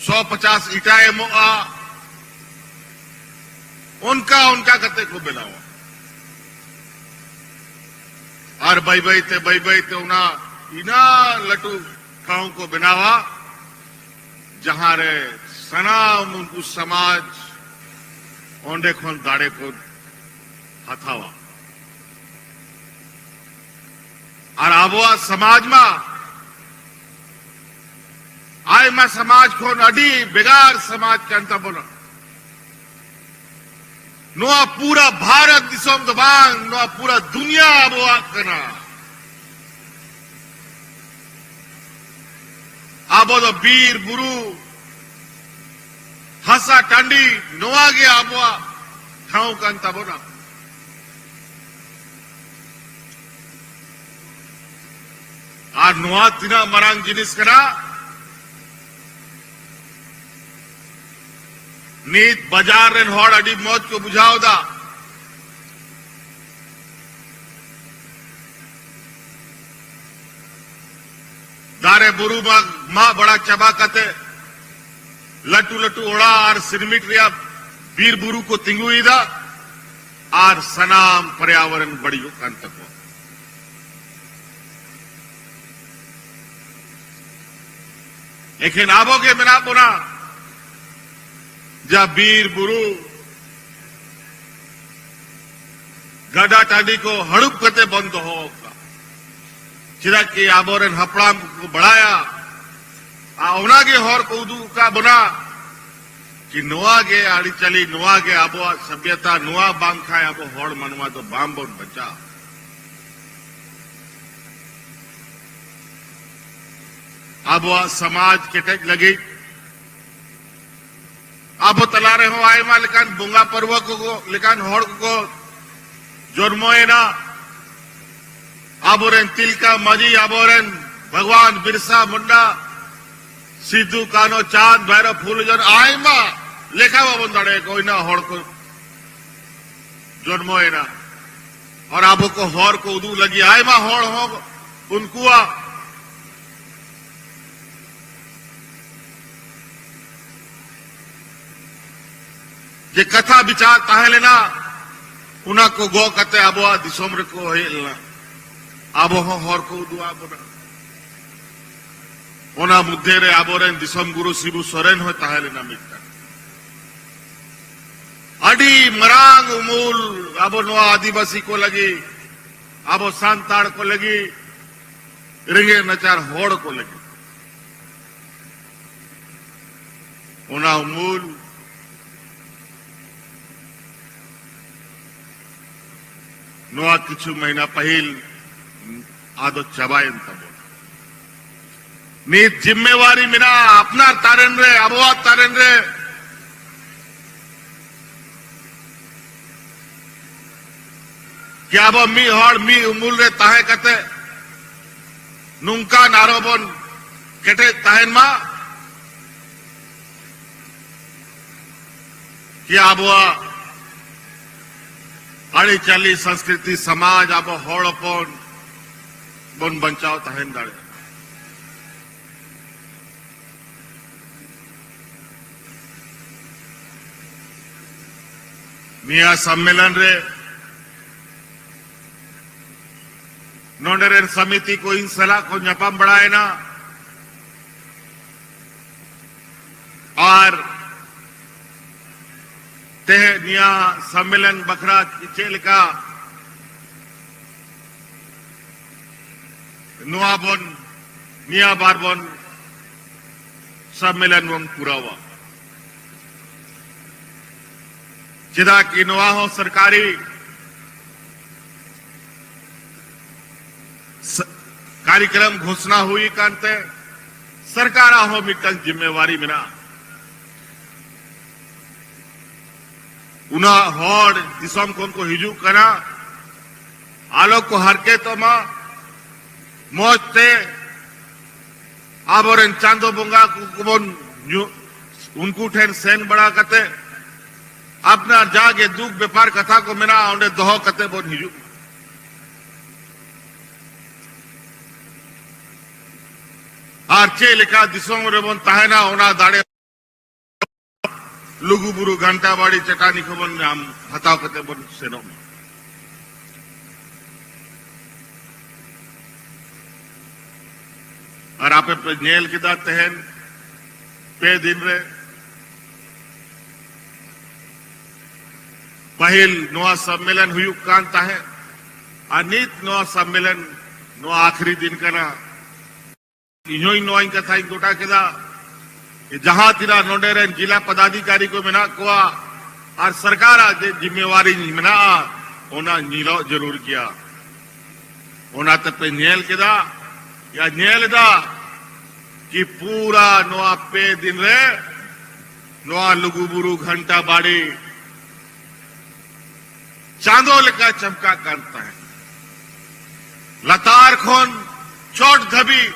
ᱥᱚ ᱯᱚᱪᱟᱥ ᱤᱴᱟ ᱮᱢᱚᱜᱼᱟ, ᱚᱱᱠᱟ ᱚᱱᱠᱟ ᱠᱟᱛᱮ ᱠᱚ ᱵᱮᱱᱟᱣᱟ᱾ ᱟᱨ ᱵᱟᱹᱭ ᱵᱟᱹᱭ ᱛᱮ, ᱵᱟᱹᱭ ᱵᱟᱹᱭ ᱛᱮ ᱚᱱᱟ ᱤᱱᱟ ᱞᱟᱹᱴᱩ ᱴᱷᱟᱶ ᱠᱚ ᱵᱮᱱᱟᱣᱟ, ᱡᱟᱦᱟᱸ ᱨᱮ ᱥᱟᱱᱟᱢ ᱩᱱᱠᱩ ᱥᱚᱢᱟᱡᱽ ᱚᱸᱰᱮ ᱠᱷᱚᱱ ᱫᱟᱲᱮ ᱠᱚ ᱦᱟᱛᱟᱣᱟ᱾ ᱟᱨ ᱟᱵᱚᱣᱟᱜ ᱥᱚᱢᱟᱡᱽ ᱢᱟ ᱟᱭᱢᱟ ᱥᱚᱢᱟᱡᱽ ᱠᱷᱚᱱ ᱟᱹᱰᱤ ᱵᱷᱮᱜᱟᱨ ᱥᱚᱢᱟᱡᱽ ᱠᱟᱱ ᱛᱟᱵᱚᱱᱟ᱾ ᱱᱚᱣᱟ ᱯᱩᱨᱟᱹ ᱵᱷᱟᱨᱚᱛ ᱫᱤᱥᱚᱢ ᱫᱚ ᱵᱟᱝ, ᱱᱚᱣᱟ ᱯᱩᱨᱟᱹ ᱫᱩᱱᱤᱭᱟᱹ ᱟᱵᱚᱣᱟᱜ ᱠᱟᱱᱟ᱾ ᱟᱵᱚ ᱫᱚ ᱵᱤᱨ ᱵᱩᱨᱩ, ᱦᱟᱥᱟ ᱴᱟᱺᱰᱤ, ᱱᱚᱣᱟ ᱜᱮ ᱟᱵᱚᱣᱟᱜ ᱴᱷᱟᱶ ᱠᱟᱱ ᱛᱟᱵᱚᱱᱟ᱾ ᱟᱨ ᱱᱚᱣᱟ ᱛᱤᱱᱟᱹᱜ ᱢᱟᱨᱟᱝ ᱡᱤᱱᱤᱥ ᱠᱟᱱᱟ, ᱱᱤᱛ ᱵᱟᱡᱟᱨ ᱨᱮᱱ ᱦᱚᱲ ᱟᱹᱰᱤ ᱢᱚᱡᱽ ᱠᱚ ᱵᱩᱡᱷᱟᱹᱣ ᱮᱫᱟ᱾ ᱫᱟᱨᱮ ᱵᱩᱨᱩ ᱢᱟᱜ, ᱢᱟᱜ ᱵᱟᱲᱟ ᱪᱟᱵᱟ ᱠᱟᱛᱮ ᱞᱟᱹᱴᱩ ᱞᱟᱹᱴᱩ ᱚᱲᱟᱜ ᱟᱨ ᱥᱤᱨᱢᱤᱴ ᱨᱮᱭᱟᱜ ᱵᱤᱨ ᱵᱩᱨᱩ ᱠᱚ ᱛᱤᱸᱜᱩᱭᱮᱫᱟ ᱟᱨ ᱥᱟᱱᱟᱢ ᱯᱚᱨᱭᱟᱵᱚᱨᱚᱱ ᱵᱟᱹᱲᱤᱡᱚᱜ ᱠᱟᱱ ᱛᱟᱠᱚᱣᱟ᱾ ᱮᱠᱷᱮᱱ ᱟᱵᱚ ᱜᱮ ᱢᱮᱱᱟᱜ ᱵᱚᱱᱟ, ᱡᱟ ᱵᱤᱨ ᱵᱩᱨᱩ, ᱜᱟᱰᱟ ᱴᱟᱺᱰᱤ ᱠᱚ ᱦᱟᱹᱲᱩᱵ ᱠᱟᱛᱮ ᱵᱚᱱ ᱫᱚᱦᱚ ᱟᱠᱟᱫ᱾ ᱪᱮᱫᱟᱜ ᱠᱤ ᱟᱵᱚᱨᱮᱱ ᱦᱟᱯᱲᱟᱢ ᱠᱚᱠᱚ ᱵᱟᱲᱟᱭᱟ, ᱟᱨ ᱚᱱᱟᱜᱮ ᱦᱚᱨ ᱠᱚ ᱩᱫᱩᱜ ᱟᱠᱟᱫ ᱵᱚᱱᱟ ᱠᱤ ᱱᱚᱣᱟ ᱜᱮ ᱟᱹᱨᱤᱪᱟᱹᱞᱤ, ᱱᱚᱣᱟ ᱜᱮ ᱟᱵᱚᱣᱟᱜ ᱥᱚᱵᱷᱭᱚᱛᱟ, ᱱᱚᱣᱟ ᱵᱟᱝᱠᱷᱟᱱ ᱟᱵᱚ ᱦᱚᱲ ᱢᱟᱱᱣᱟ ᱫᱚ ᱵᱟᱝ ᱵᱚᱱ ᱵᱟᱧᱪᱟᱜᱼᱟ᱾ ᱟᱵᱚᱣᱟᱜ ᱥᱚᱢᱟᱡᱽ ᱠᱮᱴᱮᱡ ᱞᱟᱹᱜᱤᱫ ᱟᱵᱚ ᱛᱟᱞᱟ ᱨᱮᱦᱚᱸ ᱟᱭᱢᱟ ᱞᱮᱠᱟᱱ ᱵᱚᱸᱜᱟ ᱯᱟᱹᱨᱣᱟᱹ ᱠᱚ ᱞᱮᱠᱟᱱ ᱦᱚᱲ ᱠᱚᱠᱚ ᱡᱚᱱᱢᱚᱭᱮᱱᱟ᱾ ᱟᱵᱚᱨᱮᱱ ᱛᱤᱞᱠᱟ ᱢᱟᱹᱡᱷᱤ, ᱟᱵᱚᱨᱮᱱ ᱵᱷᱟᱜᱽᱣᱟᱱ ᱵᱤᱨᱥᱟ ᱢᱩᱱᱰᱟ, ᱥᱤᱫᱩ ᱠᱟᱹᱱᱦᱩ, ᱪᱟᱸᱫᱽ ᱵᱷᱟᱭᱨᱚ, ᱯᱷᱩᱞ ᱡᱷᱟᱱᱚ, ᱟᱭᱢᱟ ᱞᱮᱠᱷᱟ ᱵᱟᱵᱚᱱ ᱫᱟᱲᱮᱭᱟᱠᱚ, ᱤᱱᱟᱹ ᱦᱚᱲ ᱠᱚ ᱡᱚᱱᱢᱚᱭᱮᱱᱟ᱾ ᱟᱨ ᱟᱵᱚ ᱠᱚ ᱦᱚᱨ ᱠᱚ ᱩᱫᱩᱜ ᱞᱟᱹᱜᱤᱫ ᱟᱭᱢᱟ ᱦᱚᱲ ᱦᱚᱸ ᱩᱱᱠᱩᱣᱟᱜ ᱡᱮ ᱠᱟᱛᱷᱟ ᱵᱤᱪᱟᱨ ᱛᱟᱦᱮᱸ ᱞᱮᱱᱟ, ᱚᱱᱟ ᱠᱚ ᱜᱚᱜ ᱠᱟᱛᱮ ᱟᱵᱚᱣᱟᱜ ᱫᱤᱥᱚᱢ ᱨᱮᱠᱚ ᱦᱮᱡ ᱞᱮᱱᱟ᱾ ᱟᱵᱚ ᱦᱚᱸ ᱦᱚᱨ ᱠᱚ ᱩᱫᱩᱜ ᱟᱵᱚᱱᱟ᱾ ᱚᱱᱟ ᱢᱚᱫᱽᱫᱷᱮ ᱨᱮ ᱟᱵᱚᱨᱮᱱ ᱫᱤᱥᱚᱢ ᱜᱩᱨᱩ ᱥᱤᱵᱩ ᱥᱚᱨᱮᱱ ᱦᱚᱸ ᱛᱟᱦᱮᱸ ᱞᱮᱱᱟ ᱢᱤᱫᱴᱟᱝ᱾ ᱟᱹᱰᱤ ᱢᱟᱨᱟᱝ ᱩᱢᱩᱞ ᱟᱵᱚ ᱱᱚᱣᱟ ᱟᱹᱫᱤᱵᱟᱹᱥᱤ ᱠᱚ ᱞᱟᱹᱜᱤᱫ, ᱟᱵᱚ ᱥᱟᱱᱛᱟᱲ ᱠᱚ ᱞᱟᱹᱜᱤᱫ, ᱨᱮᱸᱜᱮᱡ ᱱᱟᱪᱟᱨ ᱦᱚᱲ ᱠᱚ ᱞᱟᱹᱜᱤᱫ᱾ ᱚᱱᱟ ᱩᱢᱩᱞ ᱱᱚᱣᱟ ᱠᱤᱪᱷᱩ ᱢᱟᱹᱦᱱᱟᱹ ᱯᱟᱹᱦᱤᱞ ᱟᱫᱚ ᱪᱟᱵᱟᱭᱮᱱ ᱛᱟᱵᱚᱱᱟ᱾ ᱱᱤᱛ ᱡᱤᱢᱢᱮᱣᱟᱨᱤ ᱢᱮᱱᱟᱜᱼᱟ ᱟᱯᱱᱟᱨ ᱛᱟᱨᱮᱱ ᱨᱮ, ᱟᱵᱚᱣᱟᱜ ᱛᱟᱨᱮᱱ ᱨᱮ, ᱠᱤ ᱟᱵᱚ ᱢᱤᱫ ᱦᱚᱲ ᱢᱤᱫ ᱩᱢᱩᱞ ᱨᱮ ᱛᱟᱦᱮᱸ ᱠᱟᱛᱮ ᱱᱚᱝᱠᱟᱱ ᱟᱨᱚ ᱵᱚᱱ ᱠᱮᱴᱮᱡ ᱛᱟᱦᱮᱱ ᱢᱟ᱾ ᱠᱤ ᱟᱵᱚᱣᱟᱜ ᱟᱹᱨᱤᱪᱟᱹᱞᱤ, ᱥᱚᱝᱥᱠᱨᱤᱛᱤ, ᱥᱚᱢᱟᱡᱽ, ᱟᱵᱚ ᱦᱚᱲ ᱦᱚᱯᱚᱱ ᱵᱚᱱ ᱵᱟᱧᱪᱟᱣ ᱛᱟᱦᱮᱱ ᱫᱟᱲᱮᱭᱟᱜᱼᱟ᱾ ᱱᱤᱭᱟᱹ ᱥᱚᱢᱢᱮᱞᱚᱱ ᱨᱮ ᱱᱚᱰᱮ ᱨᱮᱱ ᱥᱚᱢᱤᱛᱤ ᱠᱚ ᱤᱧ ᱥᱟᱞᱟᱜ ᱠᱚ ᱧᱟᱯᱟᱢ ᱵᱟᱲᱟᱭᱮᱱᱟ᱾ ᱟᱨ ᱛᱮᱦᱮᱧ ᱱᱤᱭᱟᱹ ᱥᱚᱢᱢᱮᱞᱚᱱ ᱵᱟᱠᱷᱨᱟ ᱪᱮᱫ ᱞᱮᱠᱟ ᱱᱚᱣᱟ ᱵᱚᱱ, ᱱᱤᱭᱟᱹ ᱵᱟᱨ ᱵᱚᱱ ᱥᱚᱢᱢᱮᱞᱚᱱ ᱵᱚᱱ ᱯᱩᱨᱟᱹᱣᱟ᱾ ᱪᱮᱫᱟᱜ ᱠᱤ ᱱᱚᱣᱟ ᱦᱚᱸ ᱥᱚᱨᱠᱟᱨᱤ ᱥ-, ᱠᱟᱨᱭᱚᱠᱨᱚᱢ ᱜᱷᱳᱥᱱᱟ ᱦᱩᱭ ᱠᱟᱱᱛᱮ ᱥᱚᱨᱠᱟᱨᱟᱜ ᱦᱚᱸ ᱢᱤᱫᱴᱟᱝ ᱡᱤᱢᱢᱮᱣᱟᱨᱤ ᱢᱮᱱᱟᱜᱼᱟ᱾ ᱩᱱᱟᱹᱜ ᱦᱚᱲ ᱫᱤᱥᱚᱢ ᱠᱷᱚᱱ ᱠᱚ ᱦᱤᱡᱩᱜ ᱠᱟᱱᱟ, ᱟᱞᱚ ᱠᱚ ᱦᱟᱨᱠᱮᱛᱚᱜ ᱢᱟ, ᱢᱚᱡᱽ ᱛᱮ ᱟᱵᱚᱨᱮᱱ ᱪᱟᱸᱫᱚ ᱵᱚᱸᱜᱟ ᱠᱚ ᱠᱚᱵᱚᱱ ᱧᱩ-, ᱩᱱᱠᱩ ᱴᱷᱮᱱ ᱥᱮᱱ ᱵᱟᱲᱟ ᱠᱟᱛᱮ ᱟᱯᱱᱟᱨ ᱡᱟᱜᱮ ᱫᱩᱠ ᱵᱮᱯᱟᱨ ᱠᱟᱛᱷᱟ ᱠᱚ ᱢᱮᱱᱟᱜᱼᱟ, ᱚᱸᱰᱮ ᱫᱚᱦᱚ ᱠᱟᱛᱮ ᱵᱚᱱ ᱦᱤᱡᱩᱜ ᱢᱟ᱾ ᱟᱨ ᱪᱮᱫ ᱞᱮᱠᱟ ᱫᱤᱥᱚᱢ ᱨᱮᱵᱚᱱ ᱛᱟᱦᱮᱱᱟ, ᱚᱱᱟ ᱫᱟᱲᱮ ᱞᱩᱜᱩᱵᱩᱨᱩ ᱜᱷᱟᱱᱴᱟ ᱵᱟᱲᱤ ᱪᱟᱹᱴᱟᱹᱱᱤ ᱠᱷᱚᱱ ᱵᱚᱱ ᱧᱟᱢ ᱦᱟᱛᱟᱣ ᱠᱟᱛᱮ ᱵᱚᱱ ᱥᱮᱱᱚᱜ ᱢᱟ᱾ ᱟᱨ ᱟᱯᱮ ᱯᱮ ᱧᱮᱞ ᱠᱮᱫᱟ ᱛᱮᱦᱮᱧ ᱯᱮ ᱫᱤᱱ ᱨᱮ, ᱯᱟᱹᱦᱤᱞ ᱱᱚᱣᱟ ᱥᱚᱢᱢᱮᱞᱚᱱ ᱦᱩᱭᱩᱜ ᱠᱟᱱ ᱛᱟᱦᱮᱸᱫ, ᱟᱨ ᱱᱤᱛ ᱱᱚᱣᱟ ᱥᱚᱢᱢᱮᱞᱚᱱ ᱱᱚᱣᱟ ᱟᱠᱷᱨᱤ ᱫᱤᱱ ᱠᱟᱱᱟ᱾ ᱤᱧ ᱦᱚᱸᱧ ᱱᱚᱣᱟᱧ ᱠᱟᱛᱷᱟᱧ ᱜᱚᱴᱟ ᱠᱮᱫᱟ, ᱡᱟᱦᱟᱸ ᱛᱤᱱᱟᱹᱜ ᱱᱚᱰᱮ ᱨᱮᱱ ᱡᱤᱞᱟ ᱯᱚᱫᱟᱫᱷᱤᱠᱟᱨᱤ ᱠᱚ ᱢᱮᱱᱟᱜ ᱠᱚᱣᱟ ᱟᱨ ᱥᱚᱨᱠᱟᱨᱟᱜ ᱡᱮ ᱡᱤᱢᱢᱮᱣᱟᱨᱤ ᱢᱮᱱᱟᱜᱼᱟ, ᱚᱱᱟ ᱧᱮᱞᱚᱜ ᱡᱟᱹᱨᱩᱲ ᱜᱮᱭᱟ᱾ ᱚᱱᱟ ᱛᱮᱯᱮ ᱧᱮᱞ ᱠᱮᱫᱟ, ᱭᱟ ᱧᱮᱞ ᱮᱫᱟ ᱠᱤ ᱯᱩᱨᱟ ᱱᱚᱣᱟ ᱯᱮ ᱫᱤᱱ ᱨᱮ ᱱᱚᱣᱟ ᱞᱩᱜᱩᱵᱩᱨᱩ ᱜᱷᱟᱱᱴᱟ ᱵᱟᱲᱤ ᱪᱟᱸᱫᱚ ᱞᱮᱠᱟ ᱪᱟᱢᱠᱟᱜ ᱠᱟᱱ ᱛᱟᱦᱮᱸᱫ᱾ ᱞᱟᱛᱟᱨ ᱠᱷᱚᱱ ᱪᱚᱴ ᱫᱷᱟᱹᱵᱤᱡ,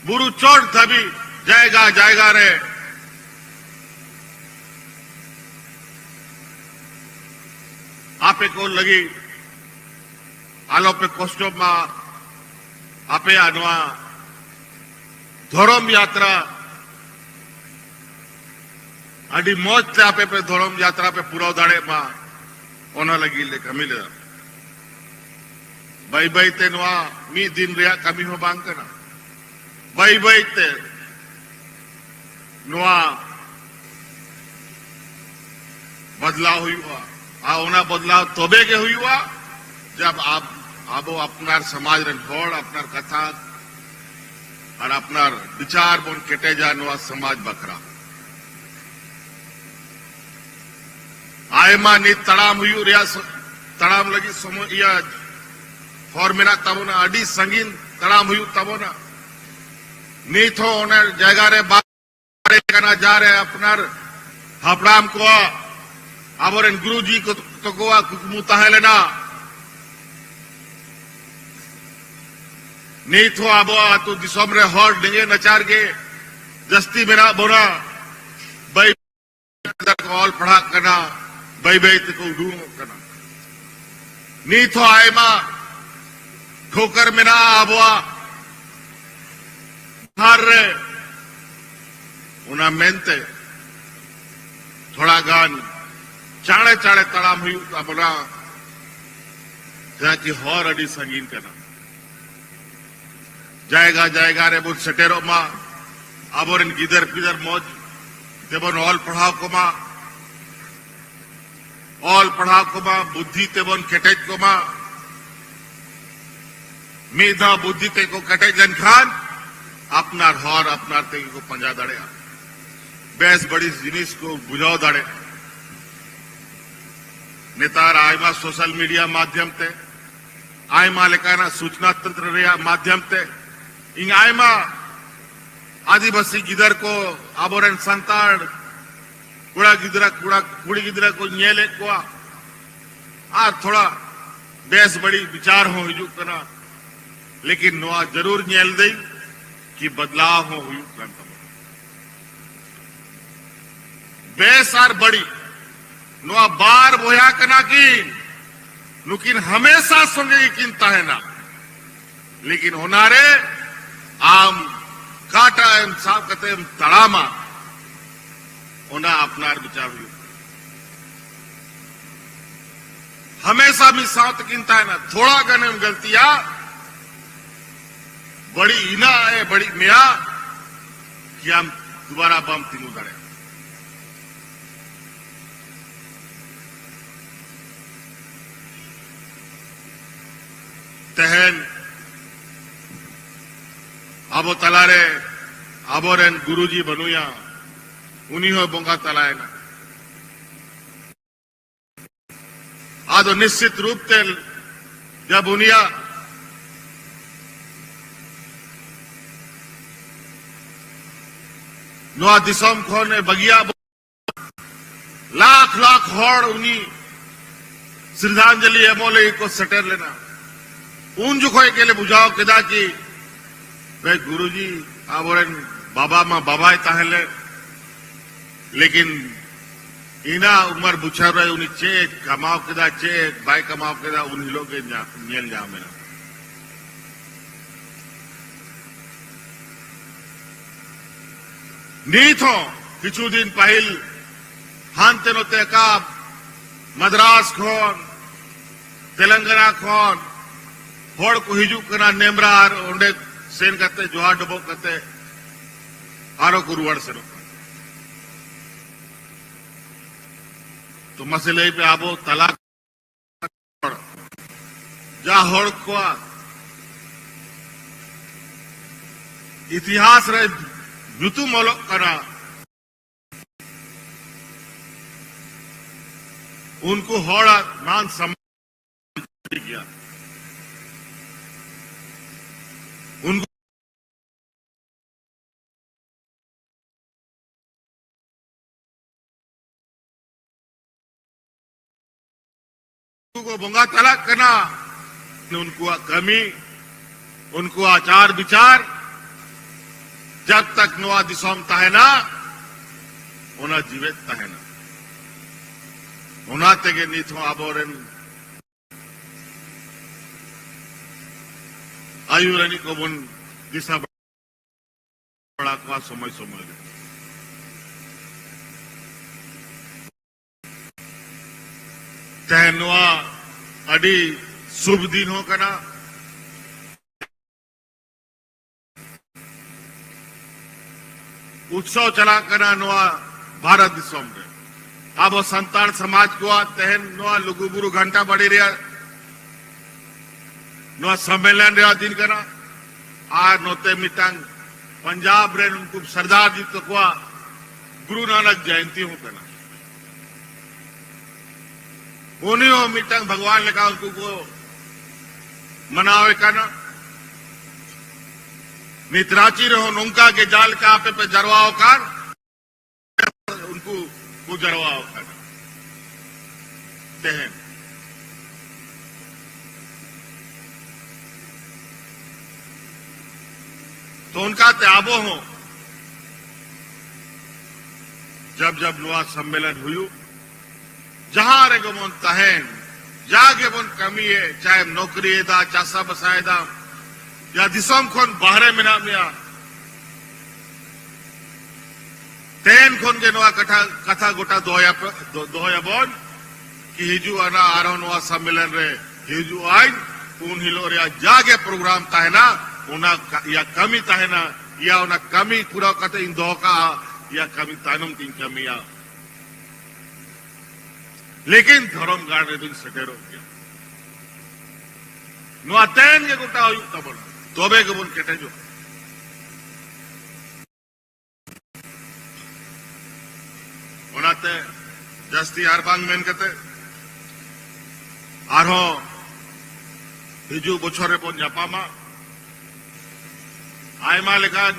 ᱵᱩᱨᱩ ᱪᱚᱴ ᱫᱷᱟᱹᱵᱤᱡ ᱡᱟᱭᱜᱟ ᱡᱟᱭᱜᱟ ᱨᱮ ᱟᱯᱮ ᱠᱚ ᱞᱟᱹᱜᱤᱫ ᱟᱞᱚᱯᱮ ᱠᱚᱥᱴᱚᱜ ᱢᱟ᱾ ᱟᱯᱮᱭᱟᱜ ᱱᱚᱣᱟ ᱫᱷᱚᱨᱚᱢ ᱭᱟᱛᱨᱟ ᱟᱹᱰᱤ ᱢᱚᱡᱽ ᱛᱮ ᱟᱯᱮ ᱯᱮ ᱫᱷᱚᱨᱚᱢ ᱭᱟᱛᱨᱟ ᱯᱮ ᱯᱩᱨᱟᱹᱣ ᱫᱟᱲᱮᱭᱟᱜ ᱢᱟ, ᱚᱱᱟ ᱞᱟᱹᱜᱤᱫ ᱞᱮ ᱠᱟᱹᱢᱤ ᱞᱮᱫᱟ᱾ ᱵᱟᱹᱭ ᱵᱟᱹᱭ ᱛᱮ ᱱᱚᱣᱟ ᱢᱤᱫ ᱫᱤᱱ ᱨᱮᱭᱟᱜ ᱠᱟᱹᱢᱤ ᱦᱚᱸ ᱵᱟᱝ ᱠᱟᱱᱟ᱾ ᱵᱟᱹᱭ ᱵᱟᱹᱭ ᱛᱮ ᱱᱚᱣᱟ ᱵᱚᱫᱞᱟᱣ ᱦᱩᱭᱩᱜᱼᱟ᱾ ᱟᱨ ᱚᱱᱟ ᱵᱚᱫᱞᱟᱣ ᱛᱚᱵᱮ ᱜᱮ ᱦᱩᱭᱩᱜᱼᱟ, ᱡᱟᱵ ᱟᱵ-, ᱟᱵᱚ ᱟᱯᱱᱟᱨ ᱥᱚᱢᱟᱡᱽ ᱨᱮᱱ ᱦᱚᱲ ᱟᱯᱱᱟᱨ ᱠᱟᱛᱷᱟ ᱟᱨ ᱟᱯᱱᱟᱨ ᱵᱤᱪᱟᱨ ᱵᱚᱱ ᱠᱮᱴᱮᱡᱟ ᱱᱚᱣᱟ ᱥᱚᱢᱟᱡᱽ ᱵᱟᱠᱷᱨᱟ᱾ ᱟᱭᱢᱟ ᱱᱤᱛ ᱛᱟᱲᱟᱢ ᱦᱩᱭᱩᱜ ᱨᱮᱭᱟᱜ ᱥᱚ-, ᱛᱟᱲᱟᱢ ᱞᱟᱹᱜᱤᱫ ᱥᱚᱢᱚᱭ, ᱤᱭᱟᱹ, ᱦᱚᱨ ᱢᱮᱱᱟᱜ ᱛᱟᱵᱚᱱᱟ, ᱟᱹᱰᱤ ᱥᱟᱺᱜᱤᱧ ᱛᱟᱲᱟᱢ ᱦᱩᱭᱩᱜ ᱛᱟᱵᱚᱱᱟ᱾ ᱱᱤᱛ ᱦᱚᱸ ᱚᱱᱟ ᱡᱟᱭᱜᱟ ᱨᱮ ᱵᱟᱝ ᱠᱟᱱᱟ, ᱡᱟᱦᱟᱸ ᱨᱮ ᱟᱯᱱᱟᱨ ᱦᱟᱯᱲᱟᱢ ᱠᱚᱣᱟᱜ, ᱟᱵᱚᱨᱮᱱ ᱜᱩᱨᱩᱡᱤ ᱠᱚ, ᱛᱟᱠᱚᱣᱟᱜ ᱠᱩᱠᱢᱩ ᱛᱟᱦᱮᱸ ᱞᱮᱱᱟ᱾ ᱱᱤᱛ ᱦᱚᱸ ᱟᱵᱚᱣᱟᱜ ᱟᱹᱛᱩ ᱫᱤᱥᱚᱢ ᱨᱮ ᱦᱚᱲ ᱨᱮᱸᱜᱮᱡ ᱱᱟᱪᱟᱨ ᱜᱮ ᱡᱟᱹᱥᱛᱤ ᱢᱮᱱᱟᱜ ᱵᱚᱱᱟ᱾ ᱵᱟᱹᱭ ᱠᱚ ᱚᱞ ᱯᱟᱲᱦᱟᱜ ᱠᱟᱱᱟ, ᱵᱟᱹᱭ ᱵᱟᱹᱭ ᱛᱮᱠᱚ ᱩᱰᱩᱝᱚᱜ ᱠᱟᱱᱟ᱾ ᱱᱤᱛ ᱦᱚᱸ ᱟᱭᱢᱟ ᱴᱷᱳᱠᱟᱨ ᱢᱮᱱᱟᱜᱼᱟ ᱟᱵᱚᱣᱟᱜ ᱰᱟᱦᱟᱨ ᱨᱮ᱾ ᱚᱱᱟ ᱢᱮᱱᱛᱮ ᱛᱷᱚᱲᱟ ᱜᱟᱱ ᱪᱟᱬᱮ ᱪᱟᱬᱮ ᱛᱟᱲᱟᱢ ᱦᱩᱭᱩᱜ ᱛᱟᱵᱚᱱᱟ, ᱪᱮᱫᱟᱜ ᱠᱤ ᱦᱚᱨ ᱟᱹᱰᱤ ᱥᱟᱺᱜᱤᱧ ᱠᱟᱱᱟ᱾ ᱡᱟᱭᱜᱟ ᱡᱟᱭᱜᱟ ᱨᱮᱵᱚᱱ ᱥᱮᱴᱮᱨᱚᱜ ᱢᱟ, ᱟᱵᱚᱨᱮᱱ ᱜᱤᱫᱟᱹᱨ ᱯᱤᱫᱟᱹᱨ ᱢᱚᱡᱽ ᱛᱮᱵᱚᱱ ᱚᱞ ᱯᱟᱲᱦᱟᱣ ᱠᱚᱢᱟ, ᱚᱞ ᱯᱟᱲᱦᱟᱣ ᱠᱚᱢᱟ, ᱵᱩᱫᱽᱫᱷᱤ ᱛᱮᱵᱚᱱ ᱠᱮᱴᱮᱡ ᱠᱚᱢᱟ᱾ ᱢᱤᱫ ᱫᱷᱟᱣ ᱵᱩᱫᱽᱫᱷᱤ ᱛᱮ ᱠᱚ ᱠᱮᱴᱮᱡ ᱞᱮᱱᱠᱷᱟᱱ ᱟᱯᱱᱟᱨ ᱦᱚᱨ ᱟᱯᱱᱟᱨ ᱛᱮᱜᱮ ᱠᱚ ᱯᱟᱸᱡᱟ ᱫᱟᱲᱮᱭᱟᱜᱼᱟ, ᱵᱮᱥ ᱵᱟᱹᱲᱤᱡ ᱡᱤᱱᱤᱥ ᱠᱚ ᱵᱩᱡᱷᱟᱹᱣ ᱫᱟᱲᱮᱭᱟᱜᱼᱟ᱾ ᱱᱮᱛᱟᱨ ᱟᱭᱢᱟ ᱥᱳᱥᱟᱞ ᱢᱤᱰᱤᱭᱟ ᱢᱟᱫᱽᱫᱷᱚᱢ ᱛᱮ, ᱟᱭᱢᱟ ᱞᱮᱠᱟᱱᱟᱜ ᱥᱩᱪᱱᱟ ᱛᱚᱱᱛᱨᱚ ᱨᱮᱭᱟᱜ ᱢᱟᱫᱽᱫᱷᱚᱢ ᱛᱮ ᱤᱧ ᱟᱭᱢᱟ ᱟᱹᱫᱤᱵᱟᱹᱥᱤ ᱜᱤᱫᱟᱹᱨ ᱠᱚ, ᱟᱵᱚᱨᱮᱱ ᱥᱟᱱᱛᱟᱲ ᱠᱚᱲᱟ ᱜᱤᱫᱽᱨᱟᱹ, ᱠᱚᱲᱟ, ᱠᱩᱲᱤ ᱜᱤᱫᱽᱨᱟᱹ ᱠᱚ ᱧᱮᱞᱮᱫ ᱠᱚᱣᱟ᱾ ᱟᱨ ᱛᱷᱚᱲᱟ ᱵᱮᱥ ᱵᱟᱹᱲᱤᱡ ᱵᱤᱪᱟᱨ ᱦᱚᱸ ᱦᱤᱡᱩᱜ ᱠᱟᱱᱟ᱾ ᱞᱮᱠᱤᱱ ᱱᱚᱣᱟ ᱡᱟᱹᱨᱩᱲ ᱧᱮᱞ ᱫᱟᱹᱧ ᱠᱤ ᱵᱟᱫᱞᱟᱣ ᱦᱚᱸ ᱦᱩᱭᱩᱜ ᱠᱟᱱ ᱛᱟᱵᱚᱱᱟ᱾ ᱵᱮᱥ ᱟᱨ ᱵᱟᱹᱲᱤᱡ, ᱱᱚᱣᱟ ᱵᱟᱨ ᱵᱚᱭᱦᱟ ᱠᱟᱱᱟ ᱠᱤᱱ, ᱱᱩᱠᱤᱱ ᱦᱟᱢᱮᱥᱟ ᱥᱚᱸᱜᱮ ᱜᱮᱠᱤᱱ ᱛᱟᱦᱮᱱᱟ᱾ ᱞᱮᱠᱤᱱ ᱚᱱᱟᱨᱮ ᱟᱢ ᱚᱠᱟᱴᱟᱜ ᱮᱢ ᱥᱟᱵ ᱠᱟᱛᱮ ᱮᱢ ᱛᱟᱲᱟᱢᱟ, ᱚᱱᱟ ᱟᱯᱱᱟᱨ ᱵᱤᱪᱟᱨ ᱦᱩᱭᱩᱜ᱾ ᱦᱟᱢᱮᱥᱟ ᱢᱤᱫ ᱥᱟᱶ ᱛᱮᱠᱤᱱ ᱛᱟᱦᱮᱱᱟ᱾ ᱛᱷᱚᱲᱟ ᱜᱟᱱᱮᱢ ᱜᱟᱹᱞᱛᱤᱭᱟ, ᱵᱟᱹᱲᱤᱡ ᱤᱱᱟᱹ ᱮ ᱵᱟᱹᱲᱤᱡ ᱢᱮᱭᱟ ᱠᱤ ᱟᱢ ᱫᱩᱵᱟᱨᱟ ᱵᱟᱢ ᱛᱤᱸᱜᱩ ᱫᱟᱲᱮᱭᱟᱜᱼᱟ᱾ ᱛᱮᱦᱮᱧ ᱟᱵᱚ ᱛᱟᱞᱟᱨᱮ ᱟᱵᱚᱨᱮᱱ ᱜᱩᱨᱩᱡᱤ ᱵᱟᱹᱱᱩᱭᱟ, ᱩᱱᱤ ᱦᱚᱸ ᱵᱚᱸᱜᱟ ᱛᱟᱞᱟᱭᱮᱱᱟ᱾ ᱟᱫᱚ ᱱᱤᱥᱪᱤᱛ ᱨᱩᱯ ᱛᱮ ᱡᱟᱵ ᱩᱱᱤᱭᱟᱜ ᱱᱚᱣᱟ ᱫᱤᱥᱚᱢ ᱠᱷᱚᱱ ᱮ ᱵᱟᱹᱜᱤᱭᱟᱜ ᱵᱚᱱ, ᱞᱟᱠᱷ ᱞᱟᱠᱷ ᱦᱚᱲ ᱩᱱᱤ ᱥᱨᱤᱫᱷᱟᱧᱡᱚᱞᱤ ᱮᱢᱚᱜ ᱞᱟᱹᱜᱤᱫ ᱠᱚ ᱥᱮᱴᱮᱨ ᱞᱮᱱᱟ᱾ ᱩᱱ ᱡᱚᱠᱷᱚᱡ ᱜᱮᱞᱮ ᱵᱩᱡᱷᱟᱹᱣ ᱠᱮᱫᱟ ᱠᱤ ᱵᱷᱟᱭ ᱜᱩᱨᱩᱡᱤ ᱟᱵᱚᱨᱮᱱ ᱵᱟᱵᱟ ᱢᱟ ᱵᱟᱵᱟᱭ ᱛᱟᱦᱮᱸ ᱞᱮᱱ, ᱞᱮᱠᱤᱱ ᱤᱱᱟ ᱩᱢᱟᱨ ᱵᱩᱪᱷᱟᱨ ᱨᱮ ᱩᱱᱤ ᱪᱮᱫ ᱠᱟᱢᱟᱣ ᱠᱮᱫᱟ, ᱪᱮᱫ ᱵᱟᱭ ᱠᱟᱢᱟᱣ ᱠᱮᱫᱟ, ᱩᱱ ᱦᱤᱞᱳᱜ ᱜᱮ ᱧᱟ-, ᱧᱮᱞ ᱧᱟᱢ ᱮᱱᱟ᱾ ᱱᱤᱛ ᱦᱚᱸ ᱠᱤᱪᱷᱩ ᱫᱤᱱ ᱯᱟᱹᱦᱤᱞ ᱦᱟᱱᱛᱮ ᱱᱚᱛᱮ ᱚᱠᱟ ᱢᱟᱫᱽᱨᱟᱥ ᱠᱷᱚᱱ, ᱛᱮᱞᱮᱝᱜᱟᱱᱟ ᱠᱷᱚᱱ ᱦᱚᱲ ᱠᱚ ᱦᱤᱡᱩᱜ ᱠᱟᱱᱟ ᱱᱮᱢᱨᱟ, ᱟᱨ ᱚᱸᱰᱮ ᱥᱮᱱ ᱠᱟᱛᱮ ᱡᱚᱦᱟᱨ ᱰᱚᱵᱚᱜ ᱠᱟᱛᱮ ᱟᱨᱚ ᱠᱚ ᱨᱩᱣᱟᱹᱲ ᱥᱮᱱᱚᱜ ᱠᱟᱱᱟ᱾ ᱛᱚ ᱢᱟᱥᱮ ᱞᱟᱹᱭ ᱯᱮ, ᱟᱵᱚ ᱛᱟᱞᱟ ᱦᱚᱲ, ᱡᱟ ᱦᱚᱲ ᱠᱚᱣᱟᱜ ᱤᱛᱤᱦᱟᱥ ᱨᱮ ᱧᱩᱛᱩᱢ ᱚᱞᱚᱜ ᱠᱟᱱᱟ, ᱩᱱᱠᱩ ᱦᱚᱲᱟᱜ ᱢᱟᱱ ᱥᱚᱢᱢᱟᱱ ᱜᱮᱭᱟ᱾ ᱩᱱᱠᱩ ᱠᱚ ᱵᱚᱸᱜᱟ ᱛᱟᱞᱟᱜ ᱠᱟᱱᱟ, ᱩᱱᱠᱩᱣᱟᱜ ᱠᱟᱹᱢᱤ, ᱩᱱᱠᱩᱣᱟᱜ ᱟᱪᱟᱨ ᱵᱤᱪᱟᱨ, ᱡᱟᱵ ᱛᱟᱠ ᱱᱚᱣᱟ ᱫᱤᱥᱚᱢ ᱛᱟᱦᱮᱱᱟ, ᱚᱱᱟ ᱡᱤᱣᱮᱫ ᱛᱟᱦᱮᱱᱟ᱾ ᱚᱱᱟ ᱛᱮᱜᱮ ᱱᱤᱛ ᱦᱚᱸ ᱟᱵᱚᱨᱮᱱ ᱟᱹᱭᱩᱨᱟᱹᱱᱤᱡ ᱠᱚᱵᱚᱱ ᱫᱤᱥᱟᱹ ᱵᱟᱲᱟ ᱠᱚᱣᱟ ᱥᱚᱢᱚᱭ ᱥᱚᱢᱚᱭ ᱨᱮ᱾ ᱛᱮᱦᱮᱧ ᱱᱚᱣᱟ ᱟᱹᱰᱤ ᱥᱩᱵ ᱫᱤᱱ ᱦᱚᱸ ᱠᱟᱱᱟ᱾ ᱩᱛᱥᱚᱵ ᱪᱟᱞᱟᱜ ᱠᱟᱱᱟ ᱱᱚᱣᱟ ᱵᱷᱟᱨᱚᱛ ᱫᱤᱥᱚᱢ ᱨᱮ᱾ ᱟᱵᱚ ᱥᱟᱱᱛᱟᱲ ᱥᱚᱢᱟᱡᱽ ᱠᱚᱣᱟᱜ ᱛᱮᱦᱮᱧ ᱱᱚᱣᱟ ᱞᱩᱜᱩᱵᱩᱨᱩ ᱜᱷᱟᱱᱴᱟ ᱵᱟᱲᱤ ᱨᱮᱭᱟᱜ ᱱᱚᱣᱟ ᱥᱚᱢᱢᱮᱞᱚᱱ ᱨᱮᱭᱟᱜ ᱫᱤᱱ ᱠᱟᱱᱟ᱾ ᱟᱨ ᱱᱚᱛᱮ ᱢᱤᱫᱴᱟᱝ ᱯᱟᱧᱡᱟᱵᱽ ᱨᱮᱱ ᱩᱱᱠᱩ ᱥᱚᱨᱫᱟᱨ ᱡᱤ ᱛᱟᱠᱚᱣᱟᱜ ᱜᱩᱨᱩ ᱱᱟᱱᱟᱠ ᱡᱚᱭᱚᱱᱛᱤ ᱦᱚᱸ ᱠᱟᱱᱟ᱾ ᱩᱱᱤ ᱦᱚᱸ ᱢᱤᱫᱴᱟᱝ ᱵᱷᱟᱜᱽᱣᱟᱱ ᱞᱮᱠᱟ ᱩᱱᱠᱩ ᱠᱚ ᱢᱟᱱᱟᱣᱮ ᱠᱟᱱᱟ᱾ ᱱᱤᱛ ᱨᱟᱸᱪᱤ ᱨᱮᱦᱚᱸ ᱱᱚᱝᱠᱟ ᱜᱮ ᱡᱟᱦᱟᱸ ᱞᱮᱠᱟ ᱟᱯᱮ ᱯᱮ ᱡᱟᱨᱣᱟ ᱟᱠᱟᱱ, ᱩᱱᱠᱩ ᱠᱚ ᱡᱟᱨᱣᱟ ᱟᱠᱟᱱᱟ ᱛᱮᱦᱮᱧ᱾ ᱛᱚ ᱚᱱᱠᱟᱛᱮ ᱟᱵᱚ ᱦᱚᱸ ᱡᱟᱵ ᱡᱟᱵ ᱱᱚᱣᱟ ᱥᱚᱢᱢᱮᱞᱚᱱ ᱦᱩᱭᱩᱜ, ᱡᱟᱦᱟᱸ ᱨᱮᱜᱮ ᱵᱚᱱ ᱛᱟᱦᱮᱱ, ᱡᱟ ᱜᱮᱵᱚᱱ ᱠᱟᱹᱢᱤᱭᱮᱫ, ᱪᱟᱦᱮᱢ ᱱᱚᱠᱨᱤᱭᱮᱫᱟ, ᱪᱟᱥᱟ ᱵᱟᱥᱟᱭᱮᱫᱟ, ᱭᱟ ᱫᱤᱥᱚᱢ ᱠᱷᱚᱱ ᱵᱟᱦᱨᱮ ᱢᱮᱱᱟᱜ ᱢᱮᱭᱟ, ᱛᱮᱦᱮᱧ ᱠᱷᱚᱱ ᱜᱮ ᱱᱚᱣᱟ ᱠᱟᱛᱷᱟ, ᱠᱟᱛᱷᱟ ᱜᱚᱴᱟ ᱫᱚᱦᱚᱭᱟ-, ᱫᱚ-, ᱫᱚᱦᱚᱭᱟᱵᱚᱱ ᱠᱤ ᱦᱤᱡᱩᱜ ᱟᱱᱟ ᱟᱨᱦᱚᱸ ᱱᱚᱣᱟ ᱥᱚᱢᱢᱮᱞᱚᱱ ᱨᱮ ᱦᱤᱡᱩᱜ ᱟᱭ, ᱩᱱ ᱦᱤᱞᱳᱜ ᱨᱮᱭᱟᱜ ᱡᱟᱜᱮ ᱯᱨᱳᱜᱨᱟᱢ ᱛᱟᱦᱮᱱᱟ, ᱚᱱᱟ ᱠᱟ-, ᱭᱟ ᱠᱟᱹᱢᱤ ᱛᱟᱦᱮᱱᱟ, ᱭᱟ ᱚᱱᱟ ᱠᱟᱹᱢᱤ ᱯᱩᱨᱟᱹᱣ ᱠᱟᱛᱮ ᱤᱧ ᱫᱚᱦᱚ ᱠᱟᱜᱼᱟ, ᱭᱟ ᱠᱟᱹᱢᱤ ᱛᱟᱭᱱᱚᱢ ᱛᱤᱧ ᱠᱟᱹᱢᱤᱭᱟ᱾ ᱞᱮᱠᱤᱱ ᱫᱷᱚᱨᱚᱢ ᱜᱟᱲ ᱨᱮᱫᱚᱧ ᱥᱮᱴᱮᱨᱚᱜ ᱜᱮᱭᱟ᱾ ᱱᱚᱣᱟ ᱛᱮᱦᱮᱧ ᱜᱮ ᱜᱚᱴᱟ ᱦᱩᱭᱩᱜ ᱛᱟᱵᱚᱱᱟ, ᱛᱚᱵᱮ ᱜᱮᱵᱚᱱ ᱠᱮᱴᱮᱡᱚᱜᱼᱟ᱾ ᱚᱱᱟᱛᱮ ᱡᱟᱹᱥᱛᱤ ᱟᱨ ᱵᱟᱝ ᱢᱮᱱ ᱠᱟᱛᱮ ᱟᱨᱦᱚᱸ ᱦᱤᱡᱩᱜ ᱵᱚᱪᱷᱚᱨ ᱨᱮᱵᱚᱱ ᱧᱟᱯᱟᱢᱟ᱾ ᱟᱭᱢᱟ ᱞᱮᱠᱟᱱ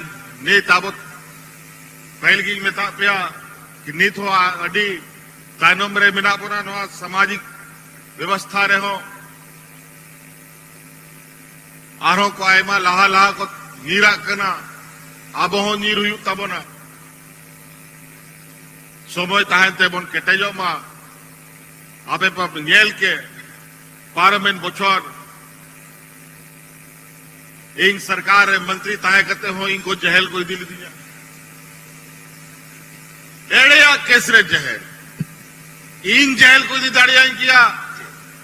ᱱᱤᱛ ᱟᱵᱚ ᱯᱟᱹᱦᱤᱞ ᱜᱤᱧ ᱢᱮᱛᱟᱫ ᱯᱮᱭᱟ ᱠᱤ ᱱᱤᱛ ᱦᱚᱸ ᱟᱹᱰᱤ ᱛᱟᱭᱱᱚᱢ ᱨᱮ ᱢᱮᱱᱟᱜ ᱵᱚᱱᱟ ᱱᱚᱣᱟ ᱥᱟᱢᱟᱡᱤᱠ ᱵᱮᱵᱚᱥᱛᱷᱟ ᱨᱮᱦᱚᱸ᱾ ᱟᱨᱦᱚᱸ ᱠᱚ ᱟᱭᱢᱟ ᱞᱟᱦᱟ ᱞᱟᱦᱟ ᱠᱚ ᱧᱤᱨᱟᱜ ᱠᱟᱱᱟ, ᱟᱵᱚ ᱦᱚᱸ ᱧᱤᱨ ᱦᱩᱭᱩᱜ ᱛᱟᱵᱚᱱᱟ᱾ ᱥᱚᱢᱚᱭ ᱛᱟᱦᱮᱱ ᱛᱮᱵᱚᱱ ᱠᱮᱴᱮᱡᱚᱜ ᱢᱟ᱾ ᱟᱯᱮ ᱯᱮ ᱧᱮᱞ ᱠᱮ, ᱯᱟᱨᱚᱢᱮᱱ ᱵᱚᱪᱷᱚᱨ ᱤᱧ ᱥᱚᱨᱠᱟᱨ ᱨᱮ ᱢᱚᱱᱛᱨᱤ ᱛᱟᱦᱮᱸ ᱠᱟᱛᱮ ᱦᱚᱸ ᱤᱧ ᱠᱚ ᱡᱮᱦᱮᱞ ᱠᱚ ᱤᱫᱤ ᱞᱤᱫᱤᱧᱟ᱾ ᱮᱲᱮᱭᱟᱜ ᱠᱮᱥ ᱨᱮ ᱡᱮᱦᱮᱞ᱾ ᱤᱧ ᱡᱮᱦᱮᱞ ᱠᱚ ᱤᱫᱤ ᱫᱟᱲᱮᱭᱟᱹᱧ ᱠᱮᱭᱟ᱾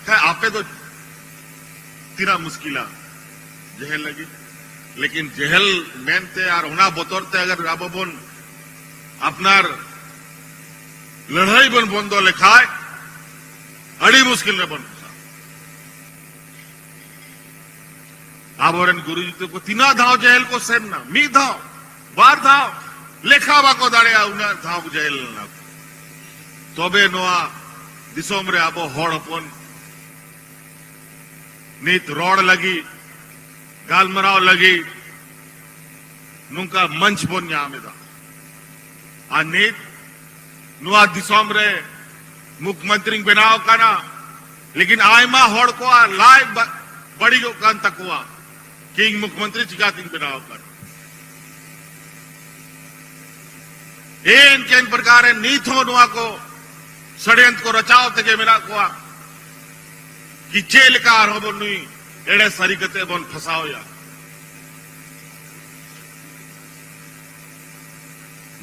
ᱠᱷᱟᱡ ᱟᱯᱮ ᱫᱚ ᱛᱤᱱᱟᱹᱜ ᱢᱩᱥᱠᱤᱞᱟ ᱡᱮᱦᱮᱞ ᱞᱟᱹᱜᱤᱫ᱾ ᱞᱮᱠᱤᱱ ᱡᱮᱦᱮᱞ ᱢᱮᱱᱛᱮ ᱟᱨ ᱚᱱᱟ ᱵᱚᱛᱚᱨ ᱛᱮ ᱟᱜᱟᱨ ᱟᱵᱚ ᱵᱚᱱ ᱟᱯᱱᱟᱨ ᱞᱟᱹᱲᱦᱟᱹᱭ ᱵᱚᱱ ᱵᱚᱱᱫᱚ ᱞᱮᱠᱷᱟᱡ ᱟᱹᱰᱤ ᱢᱩᱥᱠᱤᱞ ᱨᱮᱵᱚᱱ ᱯᱷᱟᱥᱟᱜᱼᱟ᱾ ᱟᱵᱚᱨᱮᱱ ᱜᱩᱨᱩᱡᱤ ᱛᱟᱠᱚ ᱛᱤᱱᱟᱹᱜ ᱫᱷᱟᱣ ᱡᱮᱦᱮᱞ ᱠᱚ ᱥᱮᱱ ᱱᱟ? ᱢᱤᱫ ᱫᱷᱟᱣ, ᱵᱟᱨ ᱫᱷᱟᱣ, ᱞᱮᱠᱷᱟ ᱵᱟᱠᱚ ᱫᱟᱲᱮᱭᱟᱜᱼᱟ, ᱩᱱᱟᱹᱜ ᱫᱷᱟᱣ ᱠᱚ ᱡᱮᱦᱮᱞ ᱞᱮᱱᱟ ᱠᱚ᱾ ᱛᱚᱵᱮ ᱱᱚᱣᱟ ᱫᱤᱥᱚᱢ ᱨᱮ ᱟᱵᱚ ᱦᱚᱲ ᱦᱚᱯᱚᱱ ᱱᱤᱛ ᱨᱚᱲ ᱞᱟᱹᱜᱤᱫ, ᱜᱟᱞᱢᱟᱨᱟᱣ ᱞᱟᱹᱜᱤᱫ ᱱᱚᱝᱠᱟ ᱢᱚᱧᱪ ᱵᱚᱱ ᱧᱟᱢ ᱮᱫᱟ᱾ ᱟᱨ ᱱᱤᱛ ᱱᱚᱣᱟ ᱫᱤᱥᱚᱢ ᱨᱮ ᱢᱩᱠᱷᱢᱚᱱᱛᱨᱤᱧ ᱵᱮᱱᱟᱣ ᱟᱠᱟᱱᱟ, ᱞᱮᱠᱤᱱ ᱟᱭᱢᱟ ᱦᱚᱲ ᱠᱚᱣᱟᱜ ᱞᱟᱡ ᱵᱟ-, ᱵᱟᱹᱲᱤᱡᱚᱜ ᱠᱟᱱ ᱛᱟᱠᱚᱣᱟ ᱠᱤ ᱤᱧ ᱢᱩᱠᱷᱢᱚᱱᱛᱨᱤ ᱪᱤᱠᱟᱛᱤᱧ ᱵᱮᱱᱟᱣ ᱟᱠᱟᱱᱟ᱾ ᱮᱱ ᱠᱮᱱ ᱯᱨᱚᱠᱟᱨ ᱨᱮ ᱱᱤᱛ ᱦᱚᱸ ᱱᱚᱣᱟ ᱠᱚ ᱥᱚᱲᱭᱚᱱᱛᱨᱚ ᱠᱚ ᱨᱟᱪᱟᱣ ᱛᱮᱜᱮ ᱢᱮᱱᱟᱜ ᱠᱚᱣᱟ ᱠᱤ ᱪᱮᱫ ᱞᱮᱠᱟ ᱟᱨᱦᱚᱸ ᱵᱚᱱ ᱱᱩᱭ ᱮᱲᱮ ᱥᱟᱹᱨᱤ ᱠᱟᱛᱮ ᱵᱚᱱ ᱯᱷᱟᱸᱥᱟᱣ ᱮᱭᱟ᱾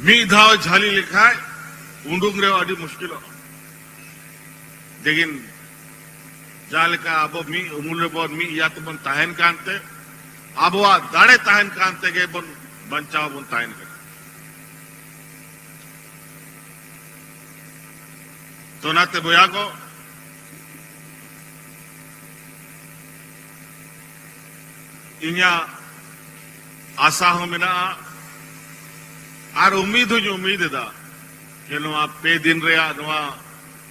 ᱢᱤᱫ ᱫᱷᱟᱣ ᱡᱷᱟᱹᱞᱤ ᱞᱮᱠᱷᱟᱡ ᱩᱰᱩᱝ ᱨᱮ ᱟᱹᱰᱤ ᱢᱩᱥᱠᱤᱞᱚᱜᱼᱟ᱾ ᱞᱮᱠᱤᱱ ᱡᱟᱦᱟᱸ ᱞᱮᱠᱟ ᱟᱵᱚ ᱢᱤᱫ ᱩᱢᱩᱞ ᱨᱮᱵᱚᱱ, ᱢᱤᱫ ᱤᱭᱟᱹ ᱛᱮᱵᱚᱱ ᱛᱟᱦᱮᱱ ᱠᱟᱱᱛᱮ, ᱟᱵᱚᱣᱟᱜ ᱫᱟᱲᱮ ᱛᱟᱦᱮᱱ ᱠᱟᱱ ᱛᱮᱜᱮ ᱵᱚᱱ ᱵᱟᱧᱪᱟᱣ ᱵᱚᱱ ᱛᱟᱦᱮᱱ ᱠᱟᱱᱟ᱾ ᱛᱚ ᱚᱱᱟᱛᱮ ᱵᱚᱭᱦᱟ ᱠᱚ, ᱤᱧᱟᱹᱜ ᱟᱥᱟ ᱦᱚᱸ ᱢᱮᱱᱟᱜᱼᱟ ᱟᱨ ᱩᱢᱤᱫ ᱦᱚᱸᱧ ᱩᱢᱤᱫ ᱮᱫᱟ ᱡᱮ ᱱᱚᱣᱟ ᱯᱮ ᱫᱤᱱ ᱨᱮᱭᱟᱜ ᱱᱚᱣᱟ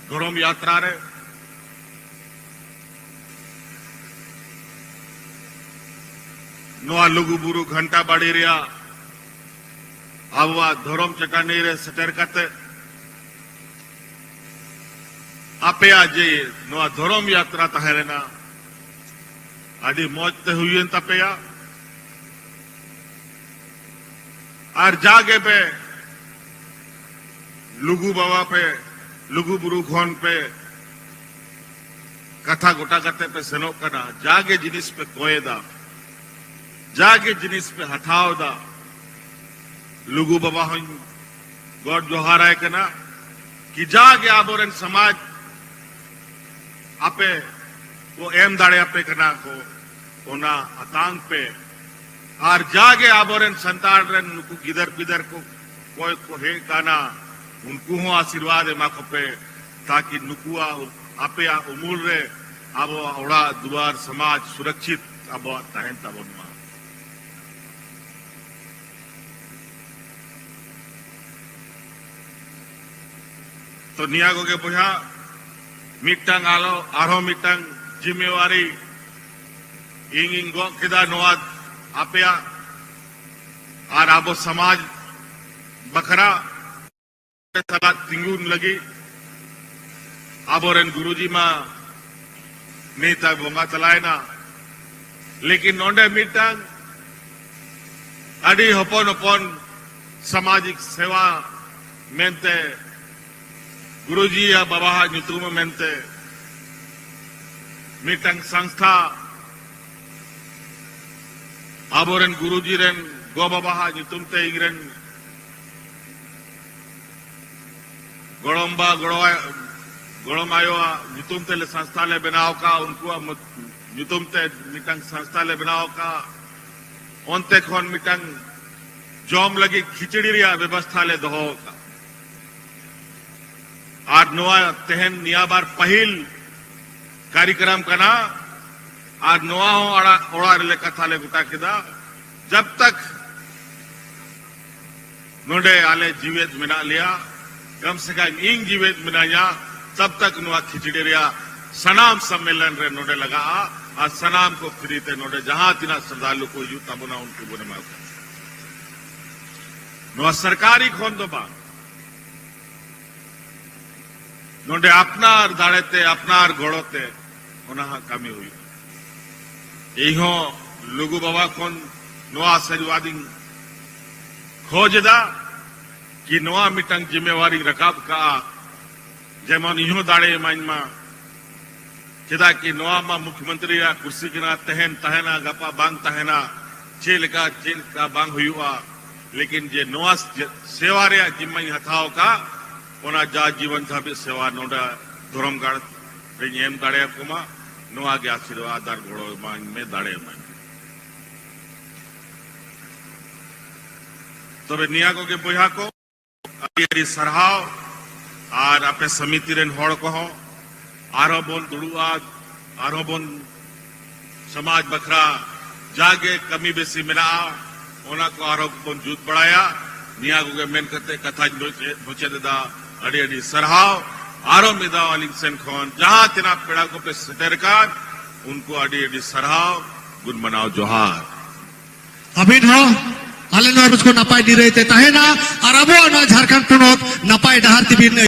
ᱫᱷᱚᱨᱚᱢ ᱭᱟᱛᱨᱟ ᱨᱮ ᱱᱚᱣᱟ ᱞᱩᱜᱩᱵᱩᱨᱩ ᱜᱷᱟᱱᱴᱟ ᱵᱟᱲᱤ ᱨᱮᱭᱟᱜ ᱟᱵᱚᱣᱟᱜ ᱫᱷᱚᱨᱚᱢ ᱪᱟᱹᱴᱟᱹᱱᱤ ᱨᱮ ᱥᱮᱴᱮᱨ ᱠᱟᱛᱮ ᱟᱯᱮᱭᱟᱜ ᱡᱮ ᱱᱚᱣᱟ ᱫᱷᱚᱨᱚᱢ ᱭᱟᱛᱨᱟ ᱛᱟᱦᱮᱸ ᱞᱮᱱᱟ, ᱟᱹᱰᱤ ᱢᱚᱡᱽ ᱛᱮ ᱦᱩᱭᱮᱱ ᱛᱟᱯᱮᱭᱟ᱾ ᱟᱨ ᱡᱟᱜᱮ ᱯᱮ ᱞᱩᱜᱩ ᱵᱟᱵᱟ ᱯᱮ, ᱞᱩᱜᱩ ᱵᱩᱨᱩ ᱠᱷᱚᱱ ᱯᱮ ᱠᱟᱛᱷᱟ ᱜᱚᱴᱟ ᱠᱟᱛᱮ ᱯᱮ ᱥᱮᱱᱚᱜ ᱠᱟᱱᱟ, ᱡᱟᱜᱮ ᱡᱤᱱᱤᱥ ᱯᱮ ᱠᱚᱭᱮᱫᱟ, ᱡᱟᱜᱮ ᱡᱤᱱᱤᱥ ᱯᱮ ᱦᱟᱛᱟᱣ ᱮᱫᱟ, ᱞᱩᱜᱩ ᱵᱟᱵᱟ ᱦᱚᱧ ᱜᱚᱰ ᱡᱚᱦᱟᱨᱟᱭ ᱠᱟᱱᱟ ᱠᱤ ᱡᱟᱜᱮ ᱟᱵᱚᱨᱮᱱ ᱥᱚᱢᱟᱡᱽ ᱟᱯᱮ ᱠᱚ ᱮᱢ ᱫᱟᱲᱮᱭᱟᱯᱮ ᱠᱟᱱᱟ ᱠᱚ, ᱚᱱᱟ ᱟᱛᱟᱝ ᱯᱮ᱾ ᱟᱨ ᱡᱟᱜᱮ ᱟᱵᱚᱨᱮᱱ ᱥᱟᱱᱛᱟᱲ ᱨᱮᱱ ᱱᱩᱠᱩ ᱜᱤᱫᱟᱹᱨ ᱯᱤᱫᱟᱹᱨ ᱠᱚ ᱚᱠᱚᱭ ᱠᱚ ᱦᱮᱡ ᱠᱟᱱᱟ, ᱩᱱᱠᱩ ᱦᱚᱸ ᱟᱥᱤᱨᱵᱟᱫᱽ ᱮᱢᱟ ᱠᱚᱯᱮ, ᱛᱟᱠᱤ ᱱᱩᱠᱩᱣᱟᱜ, ᱟᱯᱮᱭᱟᱜ ᱩᱢᱩᱞ ᱨᱮ ᱟᱵᱚᱣᱟᱜ ᱚᱲᱟᱜ ᱫᱩᱣᱟᱨ ᱥᱚᱢᱟᱡᱽ ᱥᱩᱨᱚᱠᱪᱤᱛ ᱟᱵᱚᱣᱟᱜ ᱛᱟᱦᱮᱱ ᱛᱟᱵᱚᱱ ᱢᱟ᱾ ᱛᱚ ᱱᱤᱭᱟᱹ ᱠᱚᱜᱮ ᱵᱚᱭᱦᱟ, ᱢᱤᱫᱴᱟᱝ ᱟᱞᱚ, ᱟᱨᱦᱚᱸ ᱢᱤᱫᱴᱟᱝ ᱡᱤᱢᱢᱮᱣᱟᱨᱤ ᱤᱧᱤᱧ ᱜᱚᱜ ᱠᱮᱫᱟ ᱱᱚᱣᱟ ᱟᱯᱮᱭᱟᱜ ᱟᱨ ᱟᱵᱚ ᱥᱚᱢᱟᱡᱽ ᱵᱟᱠᱷᱨᱟ ᱥᱟᱞᱟᱜ ᱛᱤᱸᱜᱩᱱ ᱞᱟᱹᱜᱤᱫ᱾ ᱟᱵᱚᱨᱮᱱ ᱜᱩᱨᱩᱡᱤ ᱢᱟ ᱱᱤᱛ ᱮ ᱵᱚᱸᱜᱟ ᱛᱟᱞᱟᱭᱮᱱᱟ, ᱞᱮᱠᱤᱱ ᱱᱚᱰᱮ ᱢᱤᱫᱴᱟᱝ ᱟᱹᱰᱤ ᱦᱚᱯᱚᱱ ᱦᱚᱯᱚᱱ ᱥᱟᱢᱟᱡᱤᱠ ᱥᱮᱵᱟ ᱢᱮᱱᱛᱮ ᱜᱩᱨᱩᱡᱤᱭᱟᱜ ᱵᱟᱵᱟᱣᱟᱜ ᱧᱩᱛᱩᱢ ᱢᱮᱱᱛᱮ ᱢᱤᱫᱴᱟᱝ ᱥᱚᱝᱥᱛᱷᱟ ᱟᱵᱚᱨᱮᱱ ᱜᱩᱨᱩᱡᱤ ᱨᱮᱱ ᱜᱚ ᱵᱟᱵᱟᱣᱟᱜ ᱧᱩᱛᱩᱢ ᱛᱮ ᱤᱧᱨᱮᱱ ᱜᱚᱲᱚᱢᱵᱟ, ᱜᱚᱲᱚᱢ ᱟᱭᱳᱣᱟᱜ ᱧᱩᱛᱩᱢ ᱛᱮ ᱞᱮ ᱥᱚᱝᱥᱛᱷᱟ ᱞᱮ ᱵᱮᱱᱟᱣ ᱟᱠᱟᱫ, ᱩᱱᱠᱩᱣᱟᱜ ᱧᱩᱛᱩᱢ ᱛᱮ ᱢᱤᱫᱴᱟᱝ ᱥᱚᱝᱥᱛᱷᱟ ᱞᱮ ᱵᱮᱱᱟᱣ ᱟᱠᱟᱫ᱾ ᱚᱱᱛᱮ ᱠᱷᱚᱱ ᱢᱤᱫᱴᱟᱝ ᱡᱚᱢ ᱞᱟᱹᱜᱤᱫ ᱠᱷᱤᱪᱲᱤ ᱨᱮᱭᱟᱜ ᱵᱮᱵᱚᱥᱛᱷᱟ ᱞᱮ ᱫᱚᱦᱚ ᱟᱠᱟᱫ᱾ ᱟᱨ ᱱᱚᱣᱟ ᱛᱮᱦᱮᱧ ᱱᱤᱭᱟᱹ ᱵᱟᱨ ᱯᱟᱹᱦᱤᱞ ᱠᱟᱨᱤᱠᱨᱚᱢ ᱠᱟᱱᱟ᱾ ᱟᱨ ᱱᱚᱣᱟ ᱦᱚᱸ ᱚᱲᱟᱜ, ᱚᱲᱟᱜ ᱨᱮᱞᱮ ᱠᱟᱛᱷᱟ ᱞᱮ ᱜᱚᱴᱟ ᱠᱮᱫᱟ, ᱡᱟᱵ ᱛᱟᱠ ᱱᱚᱰᱮ ᱟᱞᱮ ᱡᱤᱣᱮᱫ ᱢᱮᱱᱟᱜ ᱞᱮᱭᱟ, ᱠᱟᱢ ᱥᱮ ᱠᱟᱢ ᱤᱧ ᱡᱤᱣᱮᱫ ᱢᱮᱱᱟᱧᱟ, ᱛᱟᱵ ᱛᱟᱠ ᱱᱚᱣᱟ ᱠᱷᱤᱪᱲᱤ ᱨᱮᱭᱟᱜ ᱥᱟᱱᱟᱢ ᱥᱚᱢᱢᱮᱞᱚᱱ ᱨᱮ ᱱᱚᱰᱮ ᱞᱟᱜᱟᱜᱼᱟ᱾ ᱟᱨ ᱥᱟᱱᱟᱢ ᱠᱚ ᱯᱷᱨᱤ ᱛᱮ ᱱᱚᱰᱮ ᱡᱟᱦᱟᱸ ᱛᱤᱱᱟᱹᱜ ᱥᱨᱚᱫᱷᱟᱞᱩ ᱠᱚ ᱦᱤᱡᱩᱜ ᱛᱟᱵᱚᱱᱟ, ᱩᱱᱠᱩ ᱵᱚᱱ ᱮᱢᱟ ᱠᱚᱣᱟ᱾ ᱱᱚᱣᱟ ᱥᱚᱨᱠᱟᱨᱤ ᱠᱷᱚᱱ ᱫᱚ ᱵᱟᱝ, ᱱᱚᱰᱮ ᱟᱯᱱᱟᱨ ᱫᱟᱲᱮᱛᱮ, ᱟᱯᱱᱟᱨ ᱜᱚᱲᱚᱛᱮ ᱚᱱᱟ ᱦᱟᱸᱜ ᱠᱟᱹᱢᱤ ᱦᱩᱭᱩᱜᱼᱟ᱾ ᱤᱧᱦᱚᱸ ᱞᱩᱜᱩ ᱵᱟᱵᱟ ᱠᱷᱚᱱ ᱱᱚᱣᱟ ᱟᱥᱤᱨᱵᱟᱫᱽ ᱤᱧ ᱠᱷᱚᱡᱽ ᱮᱫᱟ ᱠᱤ ᱱᱚᱣᱟ ᱢᱤᱫᱴᱟᱝ ᱡᱤᱢᱮᱣᱟᱨᱤᱧ ᱨᱟᱠᱟᱵ ᱠᱟᱜᱼᱟ, ᱡᱮᱢᱚᱱ ᱤᱧᱦᱚᱸ ᱫᱟᱲᱮ ᱮᱢᱟᱹᱧ ᱢᱟ᱾ ᱪᱮᱫᱟᱜ ᱠᱤ ᱱᱚᱣᱟ ᱢᱟ ᱢᱩᱠᱷᱭᱚᱢᱚᱱᱛᱨᱤᱭᱟᱜ ᱠᱩᱨᱥᱤ ᱠᱟᱱᱟ, ᱛᱟᱦᱮᱱ ᱛᱟᱦᱮᱱᱟ, ᱜᱟᱯᱟ ᱵᱟᱝ ᱛᱟᱦᱮᱱᱟ, ᱪᱮᱫ ᱞᱮᱠᱟ ᱪᱮᱫ ᱞᱮᱠᱟ ᱵᱟᱝ ᱦᱩᱭᱩᱜᱼᱟ᱾ ᱞᱮᱠᱤᱱ ᱡᱮ ᱱᱚᱣᱟ ᱥᱮ-, ᱥᱮᱣᱟ ᱨᱮᱭᱟᱜ ᱡᱤᱢᱢᱟᱧ ᱦᱟᱛᱟᱣ ᱟᱠᱟᱫ, ᱚᱱᱟ ᱡᱟ ᱡᱤᱵᱚᱱ ᱫᱷᱟᱹᱵᱤᱡ ᱥᱮᱣᱟ ᱱᱚᱰᱮ ᱫᱷᱚᱨᱚᱢ ᱜᱟᱲ ᱨᱮᱧ ᱮᱢ ᱫᱟᱲᱮᱭᱟᱠᱚ ᱢᱟ, ᱱᱚᱣᱟ ᱜᱮ ᱟᱥᱤᱨᱵᱟᱫᱽ ᱟᱨ ᱜᱚᱲᱚ ᱮᱢᱟᱹᱧ ᱢᱮ, ᱫᱟᱲᱮ ᱮᱢᱟᱹᱧ ᱢᱮ᱾ ᱛᱚᱵᱮ ᱱᱤᱭᱟᱹ ᱠᱚᱜᱮ ᱵᱚᱭᱦᱟ ᱠᱚ, ᱟᱹᱰᱤ ᱟᱹᱰᱤ ᱥᱟᱨᱦᱟᱣ᱾ ᱟᱨ ᱟᱯᱮ ᱥᱚᱢᱤᱛᱤ ᱨᱮᱱ ᱦᱚᱲ ᱠᱚᱦᱚᱸ ᱟᱨᱦᱚᱸ ᱵᱚᱱ ᱫᱩᱲᱩᱵᱼᱟ, ᱟᱨᱦᱚᱸ ᱵᱚᱱ ᱥᱚᱢᱟᱡᱽ ᱵᱟᱠᱷᱨᱟ ᱡᱟᱜᱮ ᱠᱟᱹᱢᱤ ᱵᱮᱥᱤ ᱢᱮᱱᱟᱜᱼᱟ, ᱚᱱᱟ ᱠᱚ ᱟᱨᱦᱚᱸ ᱵᱚᱱ ᱡᱩᱛ ᱵᱟᱲᱟᱭᱟ᱾ ᱱᱤᱭᱟᱹ ᱠᱚᱜᱮ ᱢᱮᱱ ᱠᱟᱛᱮ ᱠᱟᱛᱷᱟᱧ ᱢᱩᱪᱟᱹᱫ, ᱢᱩᱪᱟᱹᱫ ᱮᱫᱟ᱾ ᱟᱹᱰᱤ ᱟᱹᱰᱤ ᱥᱟᱨᱦᱟᱣ᱾ ᱟᱨᱦᱚᱸ ᱢᱤᱫ ᱫᱷᱟᱣ ᱟᱹᱞᱤᱧ ᱥᱮᱱ ᱠᱷᱚᱱ ᱡᱟᱦᱟᱸ ᱛᱤᱱᱟᱹᱜ ᱯᱮᱲᱟ ᱠᱚᱯᱮ ᱥᱮᱴᱮᱨ ᱟᱠᱟᱱ, ᱩᱱᱠᱩ ᱟᱹᱰᱤ ᱟᱹᱰᱤ ᱥᱟᱨᱦᱟᱣ, ᱜᱩᱱ ᱢᱟᱱᱟᱣ ᱡᱚᱦᱟᱨ᱾ ᱟᱹᱵᱤᱱ ᱦᱚᱸ ᱟᱞᱮ ᱱᱚᱣᱟ ᱨᱩᱥᱠᱚ ᱱᱟᱯᱟᱭ ᱱᱤᱨᱟᱹᱭ ᱛᱮ ᱛᱟᱦᱮᱱᱟ ᱟᱨ ᱟᱵᱚᱣᱟᱜ ᱱᱚᱣᱟ ᱡᱷᱟᱲᱠᱷᱚᱸᱰ ᱯᱚᱱᱚᱛ ᱱᱟᱯᱟᱭ ᱰᱟᱦᱟᱨ ᱛᱮᱵᱤᱱ